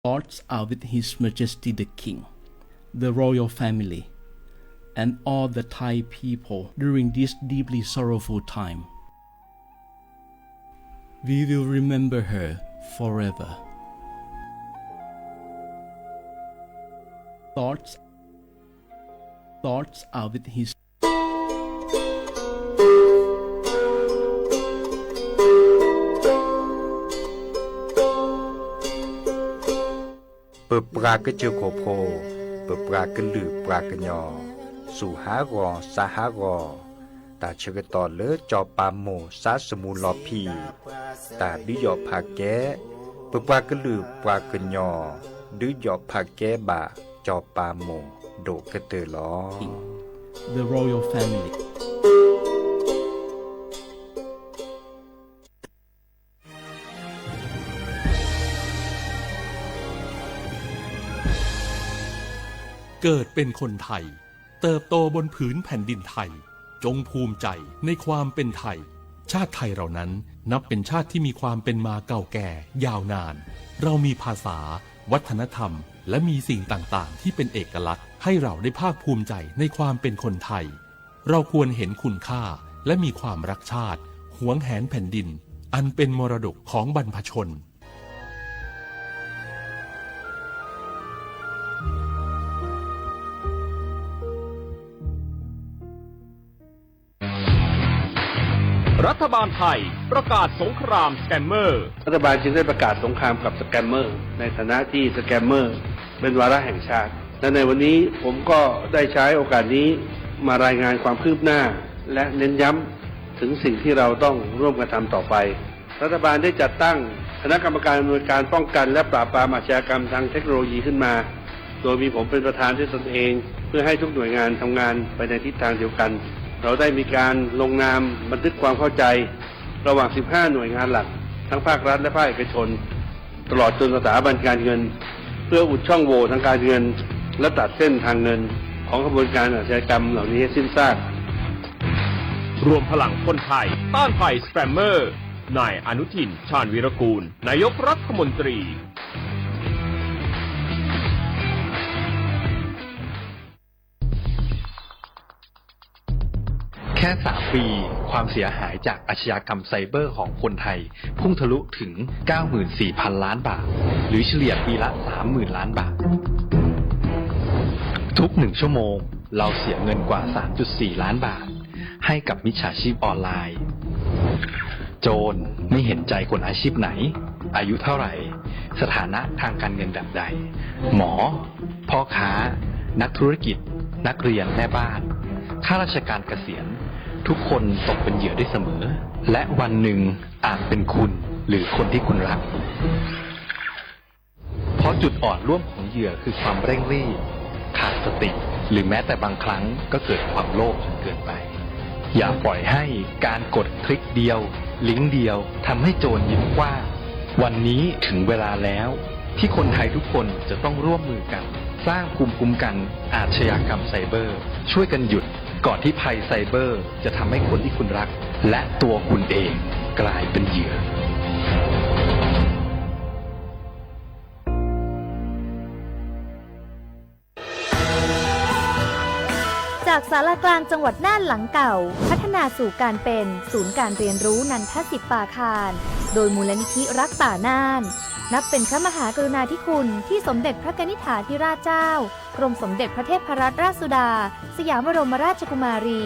Thoughts are with His Majesty the King, the royal family, and all the Thai people during this deeply sorrowful time. We will remember her forever. Thoughts, thoughts are with His ပပှၤကစၢၢ်ခိၣ်ဖိ, ပပှၤကလုာ်ပှၤကညီ, စူၢ်ဟးဂီၤ စါဟးဂီၤ, တၢ်ဆၢကတီၢ်လၢစီၤပၤမိၢ်စါစမူလီၤဖံး, တၢ်ဒုးယီၣ်ဖးကဲ, ပပှၤကလုာ်ပှၤကညီ, ဒုးယီၣ်ဖးကဲဘၣ်စီၤပၤမိၢ်ဒိၣ်ကတၢၢ်လီၤ. The royal family. เกิดเป็นคนไทย เติบโตบนผืนแผ่นดินไทย จงภูมิใจในความเป็นไทย ชาติไทยเรานั้นนับเป็นชาติที่มีความเป็นมาเก่าแก่ยาวนาน เรามีภาษา วัฒนธรรม และมีสิ่งต่างๆ ที่เป็นเอกลักษณ์ ให้เราได้ภาคภูมิใจในความเป็นคนไทย เราควรเห็นคุณค่า และมีความรักชาติ หวงแหนแผ่นดิน อันเป็นมรดกของบรรพชน รัฐบาลไทยประกาศสงครามสแกมเมอร์ รัฐบาลจึงได้ประกาศสงครามกับสแกมเมอร์ ในฐานะที่สแกมเมอร์เป็นวาระแห่งชาติ และในวันนี้ผมก็ได้ใช้โอกาสนี้มารายงานความคืบหน้า และเน้นย้ำถึงสิ่งที่เราต้องร่วมกันทำต่อไป รัฐบาลได้จัดตั้งคณะกรรมการอำนวยการป้องกันและปราบปรามอาชญากรรมทางเทคโนโลยีขึ้นมา โดยมีผมเป็นประธานด้วยตนเอง เพื่อให้ทุกหน่วยงานทำงานไปในทิศทางเดียวกัน เราได้มีการลงนามบันทึกความเข้าใจ ระหว่าง สิบห้า หน่วยงานหลัก ทั้งภาครัฐและภาคเอกชน ตลอดจนสถาบันการเงิน เพื่ออุดช่องโหว่ทางการเงิน และตัดเส้นทางเงินของขบวนการอาชญากรรมเหล่านี้ให้สิ้นซาก รวมพลังคนไทยต้านภัยสแกมเมอร์ นายอนุทิน ชาญวีรกูล นายกรัฐมนตรี แค่ สาม ปี ความเสียหายจากอาชญากรรมไซเบอร์ของคนไทย พุ่งทะลุถึง เก้าหมื่นสี่พัน ล้านบาท หรือเฉลี่ยปีละ สามหมื่น ล้านบาท ทุกหนึ่งชั่วโมง เราเสียเงินกว่า สามจุดสี่ ล้านบาท ให้กับมิจฉาชีพออนไลน์ โจรไม่เห็นใจคนอาชีพไหน อายุเท่าไหร่ สถานะทางการเงินแบบใด หมอ พ่อค้า นักธุรกิจ นักเรียน แม่บ้าน ข้าราชการเกษียณ ทุกคนตกเป็นเหยื่อได้เสมอ และวันหนึ่งอาจเป็นคุณหรือคนที่คุณรัก เพราะจุดอ่อนร่วมของเหยื่อคือความเร่งรีบ ขาดสติ หรือแม้แต่บางครั้งก็เกิดความโลภจนเกินไป อย่าปล่อยให้การกดคลิกเดียว ลิงก์เดียว ทำให้โจรยิ้มกว้าง วันนี้ถึงเวลาแล้ว ที่คนไทยทุกคนจะต้องร่วมมือกัน สร้างภูมิคุ้มกันอาชญากรรมไซเบอร์ ช่วยกันหยุด ก่อนที่ภัยไซเบอร์จะทำให้คนที่คุณรัก และตัวคุณเอง กลายเป็นเหยื่อ จากศาลากลางจังหวัดน่านหลังเก่า พัฒนาสู่การเป็นศูนย์การเรียนรู้นันทสิทธิ์ป่าคาน โดยมูลนิธิรักป่าน่าน นับเป็นพระมหากรุณาธิคุณที่สมเด็จพระกนิษฐาธิราชเจ้า กรมสมเด็จพระเทพรัตนราชสุดา สยามบรมราชกุมารี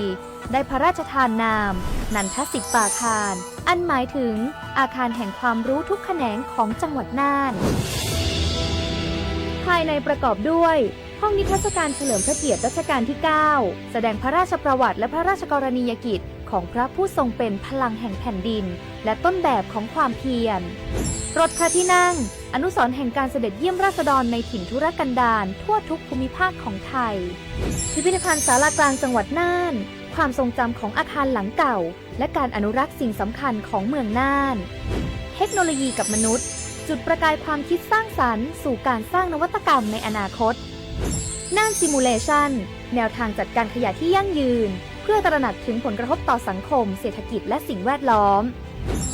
ได้พระราชทานนาม นันทสิทธิ์ป่าคาน อันหมายถึงอาคารแห่งความรู้ทุกแขนงของจังหวัดน่าน ภายในประกอบด้วย ห้องนิทรรศการเฉลิมพระเกียรติรัชกาลที่ เก้า แสดงพระราชประวัติและพระราชกรณียกิจของพระผู้ทรงเป็นพลังแห่งแผ่นดิน และต้นแบบของความเพียร รถพระที่นั่ง อนุสรณ์แห่งการเสด็จเยี่ยมราษฎรในถิ่นทุรกันดารทั่วทุกภูมิภาคของไทย พิพิธภัณฑ์ศาลากลางจังหวัดน่าน ความทรงจำของอาคารหลังเก่า และการอนุรักษ์สิ่งสำคัญของเมืองน่าน เทคโนโลยีกับมนุษย์ จุดประกายความคิดสร้างสรรค์สู่การสร้างนวัตกรรมในอนาคต น่าน Simulation แนวทางจัดการขยะที่ยั่งยืน เพื่อตระหนักถึงผลกระทบต่อสังคม เศรษฐกิจ และสิ่งแวดล้อม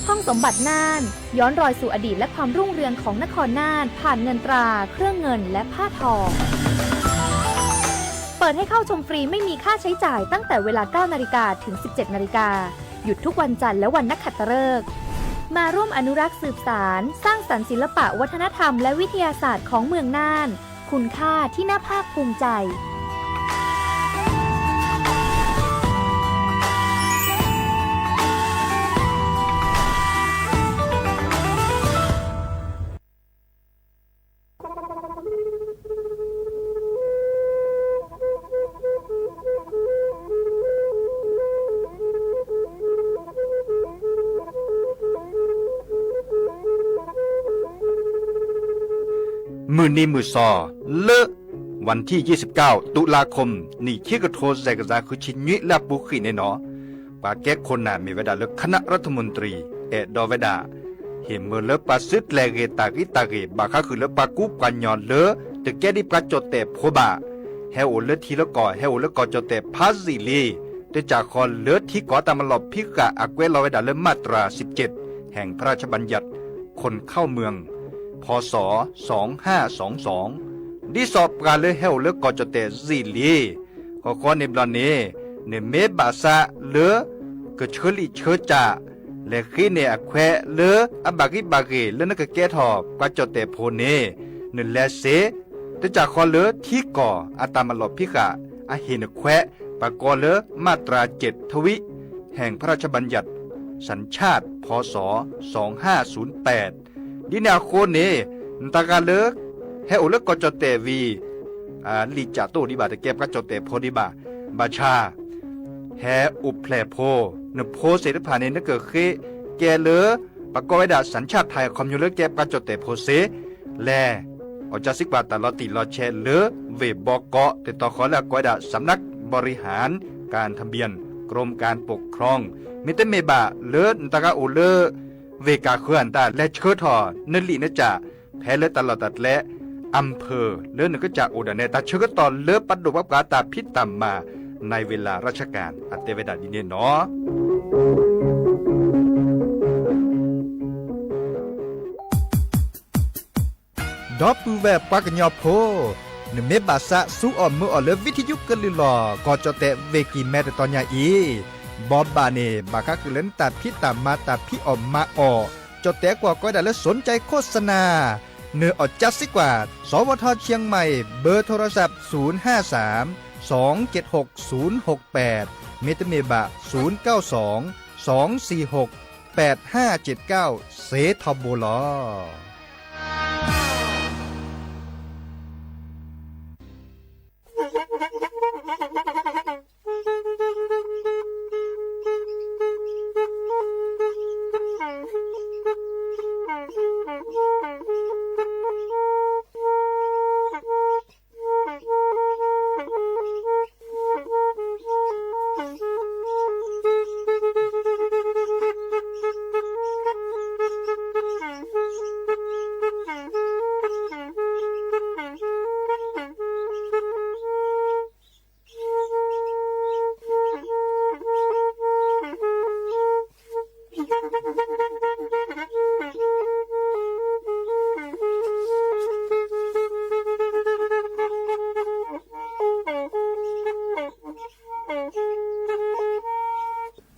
ห้องสมบัติน่าน ย้อนรอยสู่อดีตและความรุ่งเรืองของนครน่าน ผ่านเงินตรา เครื่องเงิน และผ้าทอ เปิดให้เข้าชมฟรี ไม่มีค่าใช้จ่าย ตั้งแต่เวลา เก้านาฬิกา ถึง สิบเจ็ดนาฬิกา หยุดทุกวันจันทร์และวันนักขัตฤกษ์ มาร่วมอนุรักษ์สืบสาน สร้างสรรค์ศิลปะวัฒนธรรมและวิทยาศาสตร์ของเมืองน่าน คุณค่าที่น่าภาคภูมิใจ မုၢ်နံၤမုၢ်စီၤ လၢ วันที่ยี่สิบเก้า ตุลาคม နံၣ်ခံကထိ စဲးကစၢ် ဃုဆံနွံ လၢအပူၤကွံာ်န့ၣ်နီၤ ပှၤကဲခိၣ်နၢ်မ့ၢ်ဝဲဒၣ်လၢ คณะรัฐมนตรี အဲၣ်ဒိးဝဲဒၣ် ဟ့ၣ်မၢလၢပှၤစုကျဲၤဂ့ၤတၢ်ဂ့ၤတၢ်ဂ့ၤ ဘၣ်ဃးဃုာ်လၢပှၤကူပှၤကညီလၢ တကဲဒ်ပှၤကၠီၣ်တဲၣ်ဖိဘၣ် ဟဲအိၣ်လၢထံလၢကီၢ် ဟဲအိၣ်လၢကီၢ်ကၠီၣ်တဲၣ်ဖးယံာ်လံ တကးဃီလၢထံကီၢ်အတၢ်မၤလီၢ်ဖံးဃာ်အကွဲးလီၤဝဲဒၣ်လၢ มาตราสิบเจ็ด แห่งพระราชบัญญัติ คนเข้าเมือง พ.ศ. สองห้าสองสอง ဒ်သိးပှၤလၢဟဲအိၣ်လၢကီၢ်ကၠီၣ်တဲၣ်ယံာ်လံ ဃီဃီန့ၣ်ဘျီန့ၣ် နမ့ၢ်ဘၣ်ဆၣ်လၢ ကဆၢလံာ်ဆၢကၠၢ် လဲၤဃ့န့ၢ်အခွဲးလၢအဘၣ်ဂံၢ်ဘၣ်ဂ့ၤ လၢနကကဲထီၣ်ပှၤကၠီၣ်တဲၣ်ဖိန့ၣ် နလဲၤစ့ တကးဃီလၢထံကီၢ်အတၢ်မၤလီၢ်ဖံးဃာ် အဟ့ၣ်နခွဲး ပှၤကိးလၢ มาตราเจ็ดทวี แห่งพระราชบัญญัติ สัญชาติ พ.ศ. สองห้าศูนย์แปด ဒ်န့ၣ်အဃိန့ၣ် နတၢ်ဂၤလၢ ဟဲအိၣ်လၢကီၢ်ကၠီၣ်တဲၣ်ဝံၤ လံာ်ကၠၢ်တအိၣ်ဒံးဘၣ် တကဲပှၤကၠီၣ်တဲၣ်ဖိဒံးဘၣ် ဘၣ်ဆၣ် ဟဲအိၣ်ဖျဲၣ်ဖိ နဖိသ့ၣ်တဖၣ်န့ၣ် နကဃ့ကဲလၢ ပကိးဝဲဒၣ် สัญชาติไทย အခီပညီလၢကဲပှၤကၠီၣ်တဲၣ်ဖိစ့ လဲၤ အီၣ်ကၢစံးကွၢ်တၢ်လီၤတံၢ်လီၤဆဲးလၢ ဝ့ၢ်ဘီကီး တတီၤဃီလၢအကိးဝဲဒၣ် สำนักบริหารการทะเบียน กรมการปกครอง မ့တမ့ၢ်ဘၣ်လၢနတၢ်ဂၤအိၣ်လၢ ဝ့ၢ်ကၢ်ဃၢၤအတၢ် လဲၤဆှၢထီၣ်နလံာ်နကၠၢ် ဖဲလၢတၢ်လီၢ်တၢ်ကျဲ อำเภอ လၢနကစၢ်အိၣ်ဒၣ်နဲ တၢ်ဆၢကတီၢ်လၢပဒိၣ်ပှၤပှၤတၢ်ဖံးတၢ်မၤ ในเวลาราชการ အတဲဝဲဒၣ်ဒ်န့ၣ်နီၤ ဒီပုၢ်ဝဲၢ်ပှၤကညီဖိ, နမ့ၢ်ဘၣ်ဆၣ်ဆူအီၣ်မၢအီၣ်လၢ ဝံထံယုကလုၢ်လီၤ ကီၢ်ကၠီၣ်တဲၣ်ဝ့ၢ်ကံၢ်မဲတတီၤညါအံၤ, ဘီဘၣ်န့ၣ် ဘၣ်ဃးဃုာ်လၢနတၢ်ဖံးတၢ်မၤတၢ်ဖံးအီၣ်မၤအီၣ်, ကၠီၣ်တဲၣ်ကွီၢ်ကိးဝဲဒၣ်လၢ สนใจโฆษณา, နအီၣ်ကၢစံးကွၢ် สวท.เชียงใหม่ เบอร์โทรศัพท์ ศูนย์ห้าสาม สองเจ็ดหก ศูนย์หกแปด မ့တမ့ၢ်ဘၣ် ศูนย์เก้าสอง สองสี่หก แปดห้าเจ็ดเก้า စ့ထီဘိလီၤ.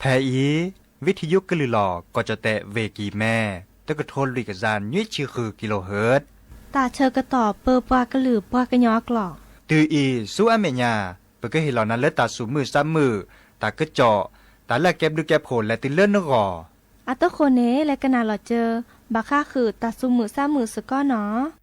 ဖဲအံၤ ဝံထံယုကလုၢ်လီၤ ကီၢ်ကၠီၣ်တဲၣ်ဝ့ၢ်ကံၢ်မဲ တကထိလွံၢ်ကယၤနွံဆံဃု kilohertz တၢ်ဆၢကတီၢ်ပၢပှၤကလုာ်ပှၤကညီအကျိာ်, တုၤအံၤဆူအမဲာ်ညါ ပကဟ့ၣ်လီၤနၤလၢတၢ်သူၣ်မုာ်သးမုာ်, တၢ်ကစီၣ်, တၢ်လၢအကဲဘျုးကဲဖှိၣ်လဲၤတုၤလၢနဂီၢ်, အတဃိန့ၣ် လဲၤကနၣ်လီၤစၢၤ ဘၣ်ဃးဃုာ်တၢ်သူၣ်မုာ်သးမုာ်စ့ၢ်ကီးနီၤ. ဝံ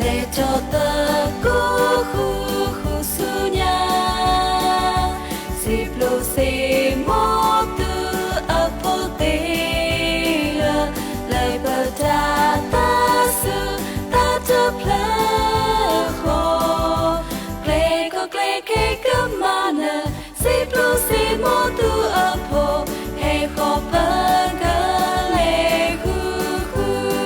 လဲၤထီၣ်သကိးဃုာ်ဃုာ်ဆူညါ, စံးဘျုးစ့ၢ်မိၢ်သုအဖိသ့ၣ်ဧၢ, လၢပတၢ်သးဆူၣ်သးတဖျၢၣ်ဃီ, ကျဲၤကီကျဲၤခဲကမၤနၢၤ, စံးဘျုးစ့ၢ်မိၢ်သုအဖိ, ဟဲဃီၤပကလဲၤဃုာ်ဃုာ်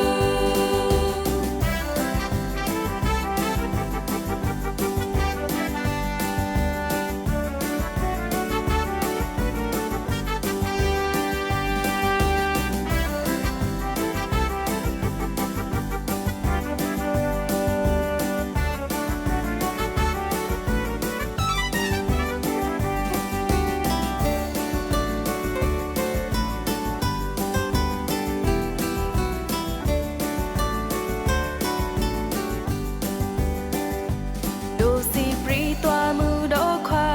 ဒိးစံးပြံသွါမုၢ်ဒီးခွါ,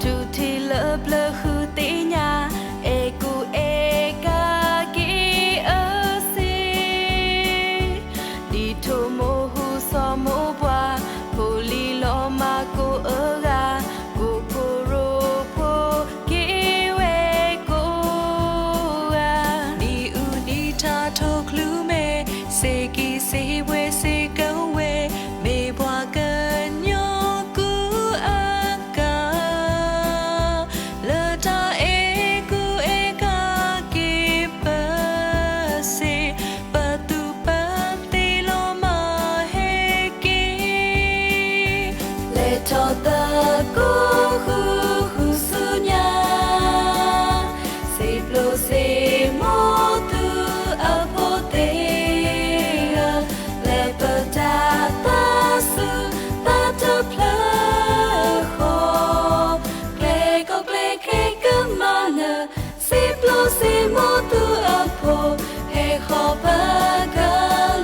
ထူၣ်ထံလၢပျၢၤဃုသ့ၣ်ညါ, အဲၣ်ကူအဲၣ်ကၤက့ၤအၢစ့ ဒ်ထိၣ်မိၢ်ဟူစီၤမိၢ်ပှၢ်, ဖိလံၤလီၤမၢ်ကိးအဂၤ, ကိးဖိရိဖိက့ၤဝဲကိးဂၤ, နံၣ်အူနံၣ်ထါထိၣ်ချုးမဲာ်, စ့ကံးစ့ဝဲစ့ကဝဲ, မ့ၢ်ပှၤကညီကူအကၤ လၢတၢ်အဲၣ်ကူအဲၣ်ကၤက့ၤပၢစ့, ပသူၣ်ပသးလီၤမၢ်ဟဲက့ၤ, လဲၤထီၣ်သကိးဃုာ်ဃုာ်ဆူညါ, စံးဘျုးစ့ၢ်မိၢ်သုအဖိသ့ၣ်ဧၢ, လၢပတၢ်သးဆူၣ်သးတဖျၢၣ်ဃီ, ကျဲၤကီကျဲၤခဲကမၤနၢၤ, စံးဘျုးစ့ၢ်မိၢ်သုအဖိ, ဟဲဃီၤပက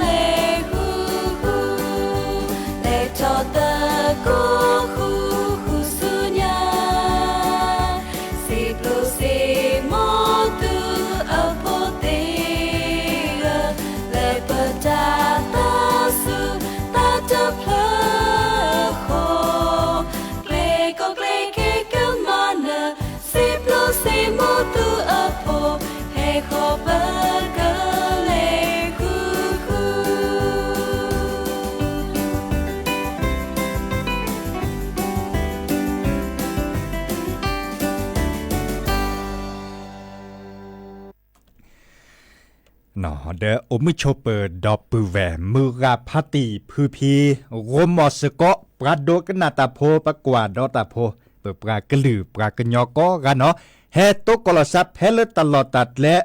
လဲၤဃုာ်ဃုာ်, လဲၤထီၣ်သကိးဃုာ်ဃုာ်ဆူညါ, စံးဘျုးစ့ၢ်မိၢ်သုအဖိသ့ၣ်ဧၢ, လၢပတၢ်သးဆူၣ်သးတဖျၢၣ်ဃီ, ကျဲၤကီကျဲၤခဲကမၤနၢၤ, စံးဘျုးစ့ၢ်မိၢ်သုအဖိ, ဟဲဃီၤပကလဲၤဃုာ်ဃုာ် ဒီးအိၣ်မုာ်ဆိးပၢၤဒီပုၢ်ဝဲၢ် မုၢ်ဂၤဖါတံၢ်ဖုဖံ, ဂိၤမီၢ်စ့ၢ်ကီး ပှၤဒိကနၣ်တၢ်ဖိ ပှၤကွၢ်ဒီးတၢ်ဖိ, ပပှၤကလုာ်ပှၤကညီကိးဂၤနီၤ, ဟဲသကိးလီၤစၢ်ဖဲလၢတၢ်လီၢ်တၢ်ကျဲ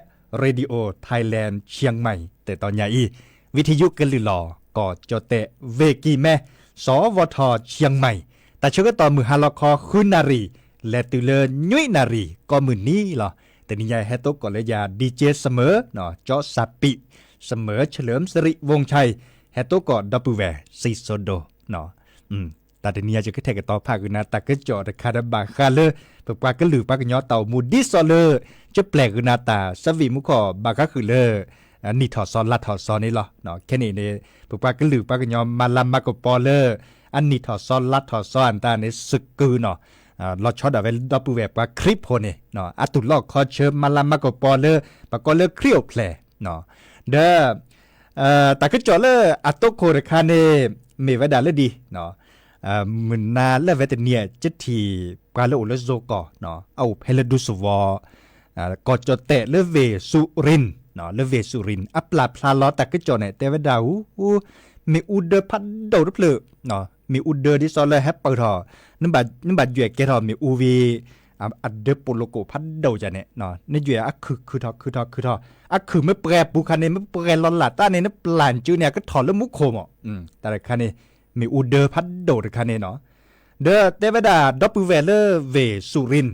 Radio Thailand Chiang Mai တတီၤညါအံၤ, ဝံထယုကလုာ်လီၤ ကီၢ်ကၠီၣ်တဲၣ် ဝ့ၢ်ကံၢ်မဲ စီၤဝီၤထီၣ် Chiang Mai, တၢ်ဆၢကတီၢ်မုၢ်ဟါလီၤခီ ဃုနၣ်ရံၣ် လဲၤတုၤလၢနွံနၣ်ရံၣ် ကိးမုၢ်နံၤလီၤ. တနံၤညါဟဲသကိးလၢယၤ DJ စမၢၤ ကၠီစၢ်ပံး, စမၢၤ เฉลิมสิริวงศ์ชัย, ဟဲသကိးဒီပုၢ်ဝဲၢ် စံၣ်စိၤဒိၣ် တၢ်တနံၤညါ ယကထဲကတီၤဖးကနၣ်တၢ်ကစီၣ်တခါဒီး ဘၣ်ဃးလၢ ပပှၤကလုာ်ပှၤကညီတၢ်အိၣ်မူ ဒ်သိးလၢ ကပျဲၢ်ကနၣ်တၢ် စးဝံၣ်မူခီၣ် ဘၣ်ဃးဃုာ်လၢ နံၣ်ထီၣ်စီၤလါထီၣ်စီၤန့ၣ်လီၤ. ခဲန့ၣ်န့ၣ် ပပှၤကလုာ်ပှၤကညီမၤလၤမၤကပီၤလၢ အနံၣ်ထီၣ်စီၤလါထီၣ်စီၤအတၢ်န့ၣ် စကုၤနီၤ လီၤဆီဒၣ်ဝဲလၢဒီပုၢ်ဝဲၢ်ပှၤခရံာ်ဖိန့ၣ် အတုၢ်လီၢ်ခီဆၢ မၤလၤမၤကပီၤလၢ ပကိးလၢခရံာ်အိၣ်ဖျဲၣ် ဒီး တၢ်ကစီၣ်လၢအသကိးတခါန့ၣ် မ့ၢ်ဝဲဒၣ်လၢဒ် မုၢ်နၤလၢအဝဲတနံၤ ကထံၣ်ပှၤလၢအိၣ်လၢယိၤကီၢ် အအိၣ်ဖဲလၢဒူသဝီ ကီၢ်ကၠီၣ်တဲၣ်လၢဝ့ၢ်စူၤရ့ၣ် လၢဝ့ၢ်စူၤရ့ၣ် အပျၢ်ဖျါလီၤတၢ်ကစီၣ်န့ၣ် တဲဝဲဒၣ်အူ မ့ၣ်အူဒၢဖးဒိၣ်တဖျၢၣ် မ့ၣ်အူဒၢဒ်သိးလၢဟဲပၢၢ်ထီၣ် နဘၣ်ယွဲၣ်ကဲထီၣ်မ့ၣ်အူဝံၤ အဒၢပိာ်လိာ်ကိၣ်ဖးဒိၣ်ယၤန့ၣ် နယွဲၣ်အခူၣ်ခုၣ်ထီၣ်ခုၣ်ထီၣ်ခုၣ်ထီၣ် အခူၣ်မ့ၢ်ပှဲၤပူၤခါန့ၣ် မ့ၢ်ပှဲၤလီၤလၢ်တၢ်န့ၣ် နပျၢ်စုန့ၣ် အကထီၣ်လၢမူခိၣ်မး တၢ်တခါန့ၣ် မ့ၣ်အူဒၢဖးဒိၣ်တခါန့ၣ်နီၤ ဒီးတဲဝဲဒၣ်ဒီပုၢ်ဝဲၢ်လၢဝ့ၢ်စူၤရ့ၣ်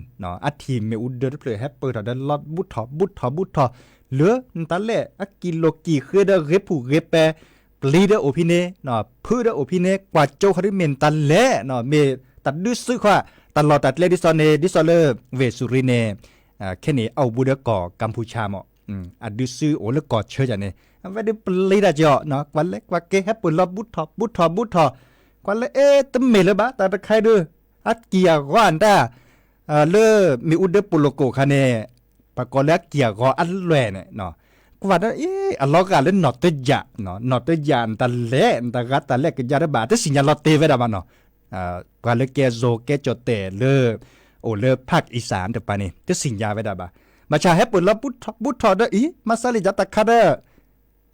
အထံၣ်မ့ၣ်အူဒၢတဖျၢၣ်ဟဲပၢၢ်ထီၣ်ဒီးလီၤဘူးထီၣ်ဘူးထီၣ်ဘူးထီၣ် လၢနတၢ်လဲၣ်အကံၢ်လိာ်ကံၢ်ဃ့ဒီးဂ့ၤဖုၣ်ဂ့ၤပဲၤ ပျံၤဒီးအိၣ်ဖဲန့ၣ် ဖုဒီးအိၣ်ဖဲန့ၣ် ကွၢ်ကၠိခီဒ်မ့ၢ်နတၢ်လဲၣ် မ့ၢ်တၢ်ဒုးစုခွါ တၢ်လီၢ်တၢ်ကျဲဒ်သိးန့ၣ် ဒ်သိးလၢဝ့ၢ်စူၤရ့ၣ်န့ၣ် ခဲန့ၣ်အအိၣ်ဘူးဒီးကီၢ်ကမ်ပူၤကၠါမး အဒုးစုအိၣ်လၢကီၢ်ဆၢယၤန့ၣ် အဝဲဒုးပျံၤတၢ်ကီး, ကွၢ်လဲၤကွၢ်က့ၤ ဟဲပၢၢ်လီၤ ဘူၣ်ထီၣ် ဘူၣ်ထီၣ် ဘူၣ်ထီၣ်, ကွၢ်လၢ အ့ တမ့ၢ်လၢၤဘၣ် တၢ်တခါအံၤဒုး အကံၢ်အဂီၤအတၢ် လၢမ့ၣ်အူဒၢ ပိၣ်လိၣ်ကိၣ်ခါန့ၣ်, ပှၤကိးလၢအကံၢ်အဂီၤအလွဲၢ်န့ၣ်, ကွၢ်ဒီး အ့ အလီၤဂာ်လၢနီၢ်တယၢ်, နီၢ်တယၢ် နတၢ်လဲၤ နတၢ်ဂၤတၢ်လဲၤကယါတဘၣ် တသ့ၣ်ညါလီၤတဲာ်ဝဲဒၣ်ဘၣ်နီၤ. ပှၤလၢကဲယိၤကဲကၠီၣ်တဲၣ်လၢ အိၣ်လၢ ภาคอีสาน တပၤန့ၣ် တသ့ၣ်ညါဝဲဒၣ်ဘၣ်. ဘၣ်ဆၣ်ဟဲပၢၢ်လီၤ ဘူၣ်ထီၣ် ဘူၣ်ထီၣ်ဒီး အံၤ မၤစၢၤလံ ယတၢ်ခါဒီး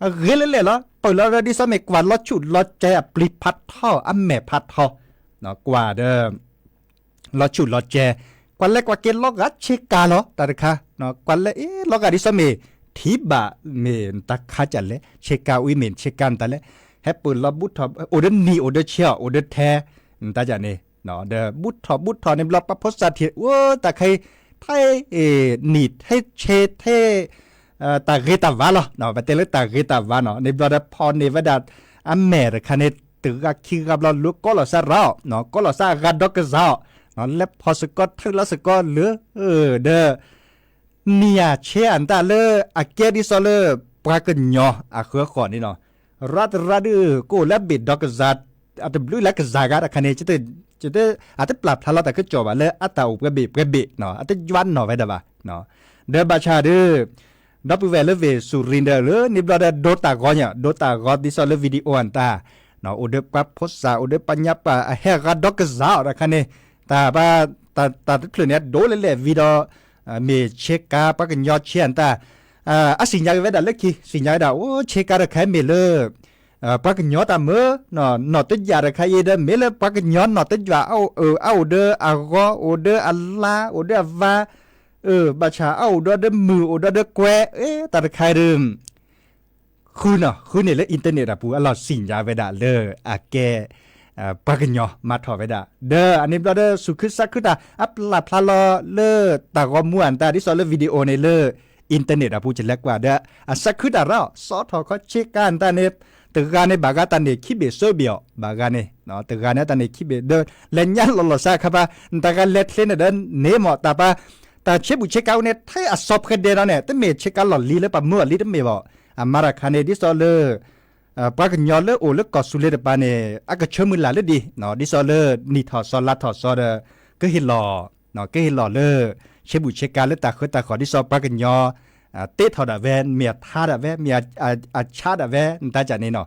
အဂ့ၤလၢလဲၣ်လီၤ. ပၢၢ်လီၤဒီး ဒ်သိးမ့ၢ်ကွၢ်လီၤဆူၣ်လီၤကဲ အပျံၤဖးထီ အမဲာ်ဖးထီ, ကွၢ်ဒီး လီၤဆူၣ်လီၤကဲ, ကွၢ်လဲၤကွၢ်က့ၤ လီၤဂာ်ဆ့ကၤလီၤ တၢ်တခါ, ကွၢ်လဲၤ အ့ လီၤဂာ်ဒ်သိးမ့ၢ် ထံဘၣ်မ့ၢ်တၢ်ခါကလဲၣ် ဆ့ကၤဝံၤမ့ၢ်ဆ့ကၤနတၢ်လဲၣ်, ဟဲပၢၢ်လီၤ ဘူၣ်ထီၣ် အိၣ်ဒီးနံၤ အိၣ်ဒီးဆဲးအီၤ အိၣ်ဒီးထဲ နတၢ်ကန့ၣ်, ဒီးဘူၣ်ထီၣ် ဘူၣ်ထီၣ်န့ၣ်ဘျီ ပှၤဖိသၣ်ထံၣ် အိၣ် တၢ်ခါအံၤ ထဲ နံၤထဲဆဲးထဲ တၢ်ဂ့ၤတၢ်ဝါလီၤ. ပတဲလၢတၢ်ဂ့ၤတၢ်ဝါနီၤ န့ၣ်ဘျီဒီး ဖီၣ်န့ၢ်ဝဲဒၣ် အမဲာ်တခါန့ၣ် တဂၤခံဂၤဘျီ လူၤကိးလီၤစၢ်ရၤအီၤ, ကိးလီၤစၢ်အဂၤဒီကစၢ်အီၤ, လဲၤဖီၣ်စ့ၢ်ကီး ထုးလီၤစ့ၢ်ကီးလၢ ဒီး နံၤဧါဆဲးဧါနတၢ်လၢ အကဲဒ်သိးလၢ ပှၤကညီအဃၢဃီန့ၣ်နီၤ, ရၤတရၤဒုး ကအိၣ်လၢအဘ့ၣ်ဒီကစၢ် အတဘျုးလၢကစၢ်ဂၤတခါန့ၣ် အတပျၢ်ဖျါလီၤတၢ်ကစီၣ်ဘၣ်လၢအတၢ်အိၣ်ပှဲၤဘ့ၣ်ပှဲၤဘ့ၣ်နီၤ အတယွၤနီၢ်ဝဲဒၣ်ဘၣ်. ဒီးဘၣ်ဆၣ်ဒီး ဒီပုၢ်ဝဲၢ်လၢ ဝ့ၢ်စူၤရ့ၣ်ဒီး လၢန့ၣ်ဘျီဒီး ဒိတၢ်ဂီၤညါ ဒိတၢ်ဂီၤဒ်သိးလၢ video အတၢ် အိၣ်ဒီးပှၤဖိသၣ် အိၣ်ဒီးပှၤညါပှၢ် အဟဲအဂၤဒီကစၢ်အီၤတခါန့ၣ် တၢ်ဘၣ် တၢ်တဖျၢၣ်န့ၣ် အဒိလၢလဲၣ် video မ့ၢ်ဆ့ကၤ ပှၤကညီဆ့အတၢ် အသ့ၣ်ညါက့ၤဝဲဒၣ်လၢခံ သ့ၣ်ညါဝဲဒၣ် အိၣ် ဆ့ကၤတခါမ့ၢ်လၢ ပှၤကညီတၢ်မၢ နီၢ်တယၢ်တခါအံၤဒီး မ့ၢ်လၢပှၤကညီနီၢ်တယၢ် အအိၣ်ဒီးအဂီၤ အိၣ်ဒီးအလါ အိၣ်ဒီးအဝါ ဘၣ်ဆၣ်အအိၣ်ဒီးဒီးမုၢ် အိၣ်ဒီးဒီးကွဲ အ့ တၢ်တခါအံၤဒီး ဃုနီၤ ဃုန့ၢ်လၢ internet တၢ်ပူၤ အလီၢ်သ့ၣ်ညါဝဲဒၣ်လၢအကဲ ပှၤကညီမၤထီၣ်ဝဲဒၣ် ဒီးအန့ၣ်ဘျီဒီး သူၣ်ခုသးခုတၢ် အပျၢ်ဖျါလီၤလၢတၢ်ဂီၤမူအတၢ် ဒ်သိးလၢ video န့ၣ်လၢ internet တၢ်ပူၤ ကလဲၤကွၢ်ဒီး အသးခုတၢ်ရၢ စီထီၣ်ခီဆ့ကၤနတၢ်န့ၣ် တဂၤန့ၣ် ဘၣ်ဂၤတၢ်န့ၣ် ခံဘ့ၣ်သၢဘ့ၣ်အီၤ ဘၣ်ဂၤန့ၣ် တဂၤန့ၣ်တၢ်န့ၣ်ခံဘ့ၣ် ဒီးလဲၤညါလီၤလီၤစးခါပၤ နတၢ်ဂၤလဲၤချ့န့ၣ်ဒီးန့ၣ်မ့ၢ်တၢ်ပၢ် တၢ်ဆ့ဘူးဆ့ကၤအူန့ၣ် ထဲအစီဖှဲဒဲးဒီးန့ၣ် တမ့ၢ်ဆ့ကၤလီၢ်လံၤလၢပှၤမၢအီၤလံတမ့ၢ်ဘၣ် အမၤတၢ်ခါန့ၣ် ဒ်သိးလၢ ပှၤကညီလၢအိၣ်လၢကီၢ်သူလ့ၤတပၤန့ၣ် အကဆၢမုၢ်လၢ်လၢဒ် ဒ်သိးလၢနံၣ်ထီၣ်သီလါထီၣ်သီဒီး ကဟ့ၣ်လီၤ ကဟ့ၣ်လီၤလၢ ဆ့ဘူးဆ့ကၤလၢတၢ်ဃၢတၢ်ဃီၤ ဒ်သိးပှၤကညီ တ့ထီၣ်ဒၣ်ဝဲ မ့ၢ်အထါဒၣ်ဝဲ မ့ၢ်အဆါဒၣ်ဝဲ နတၢ်ကန့ၣ်နီၤ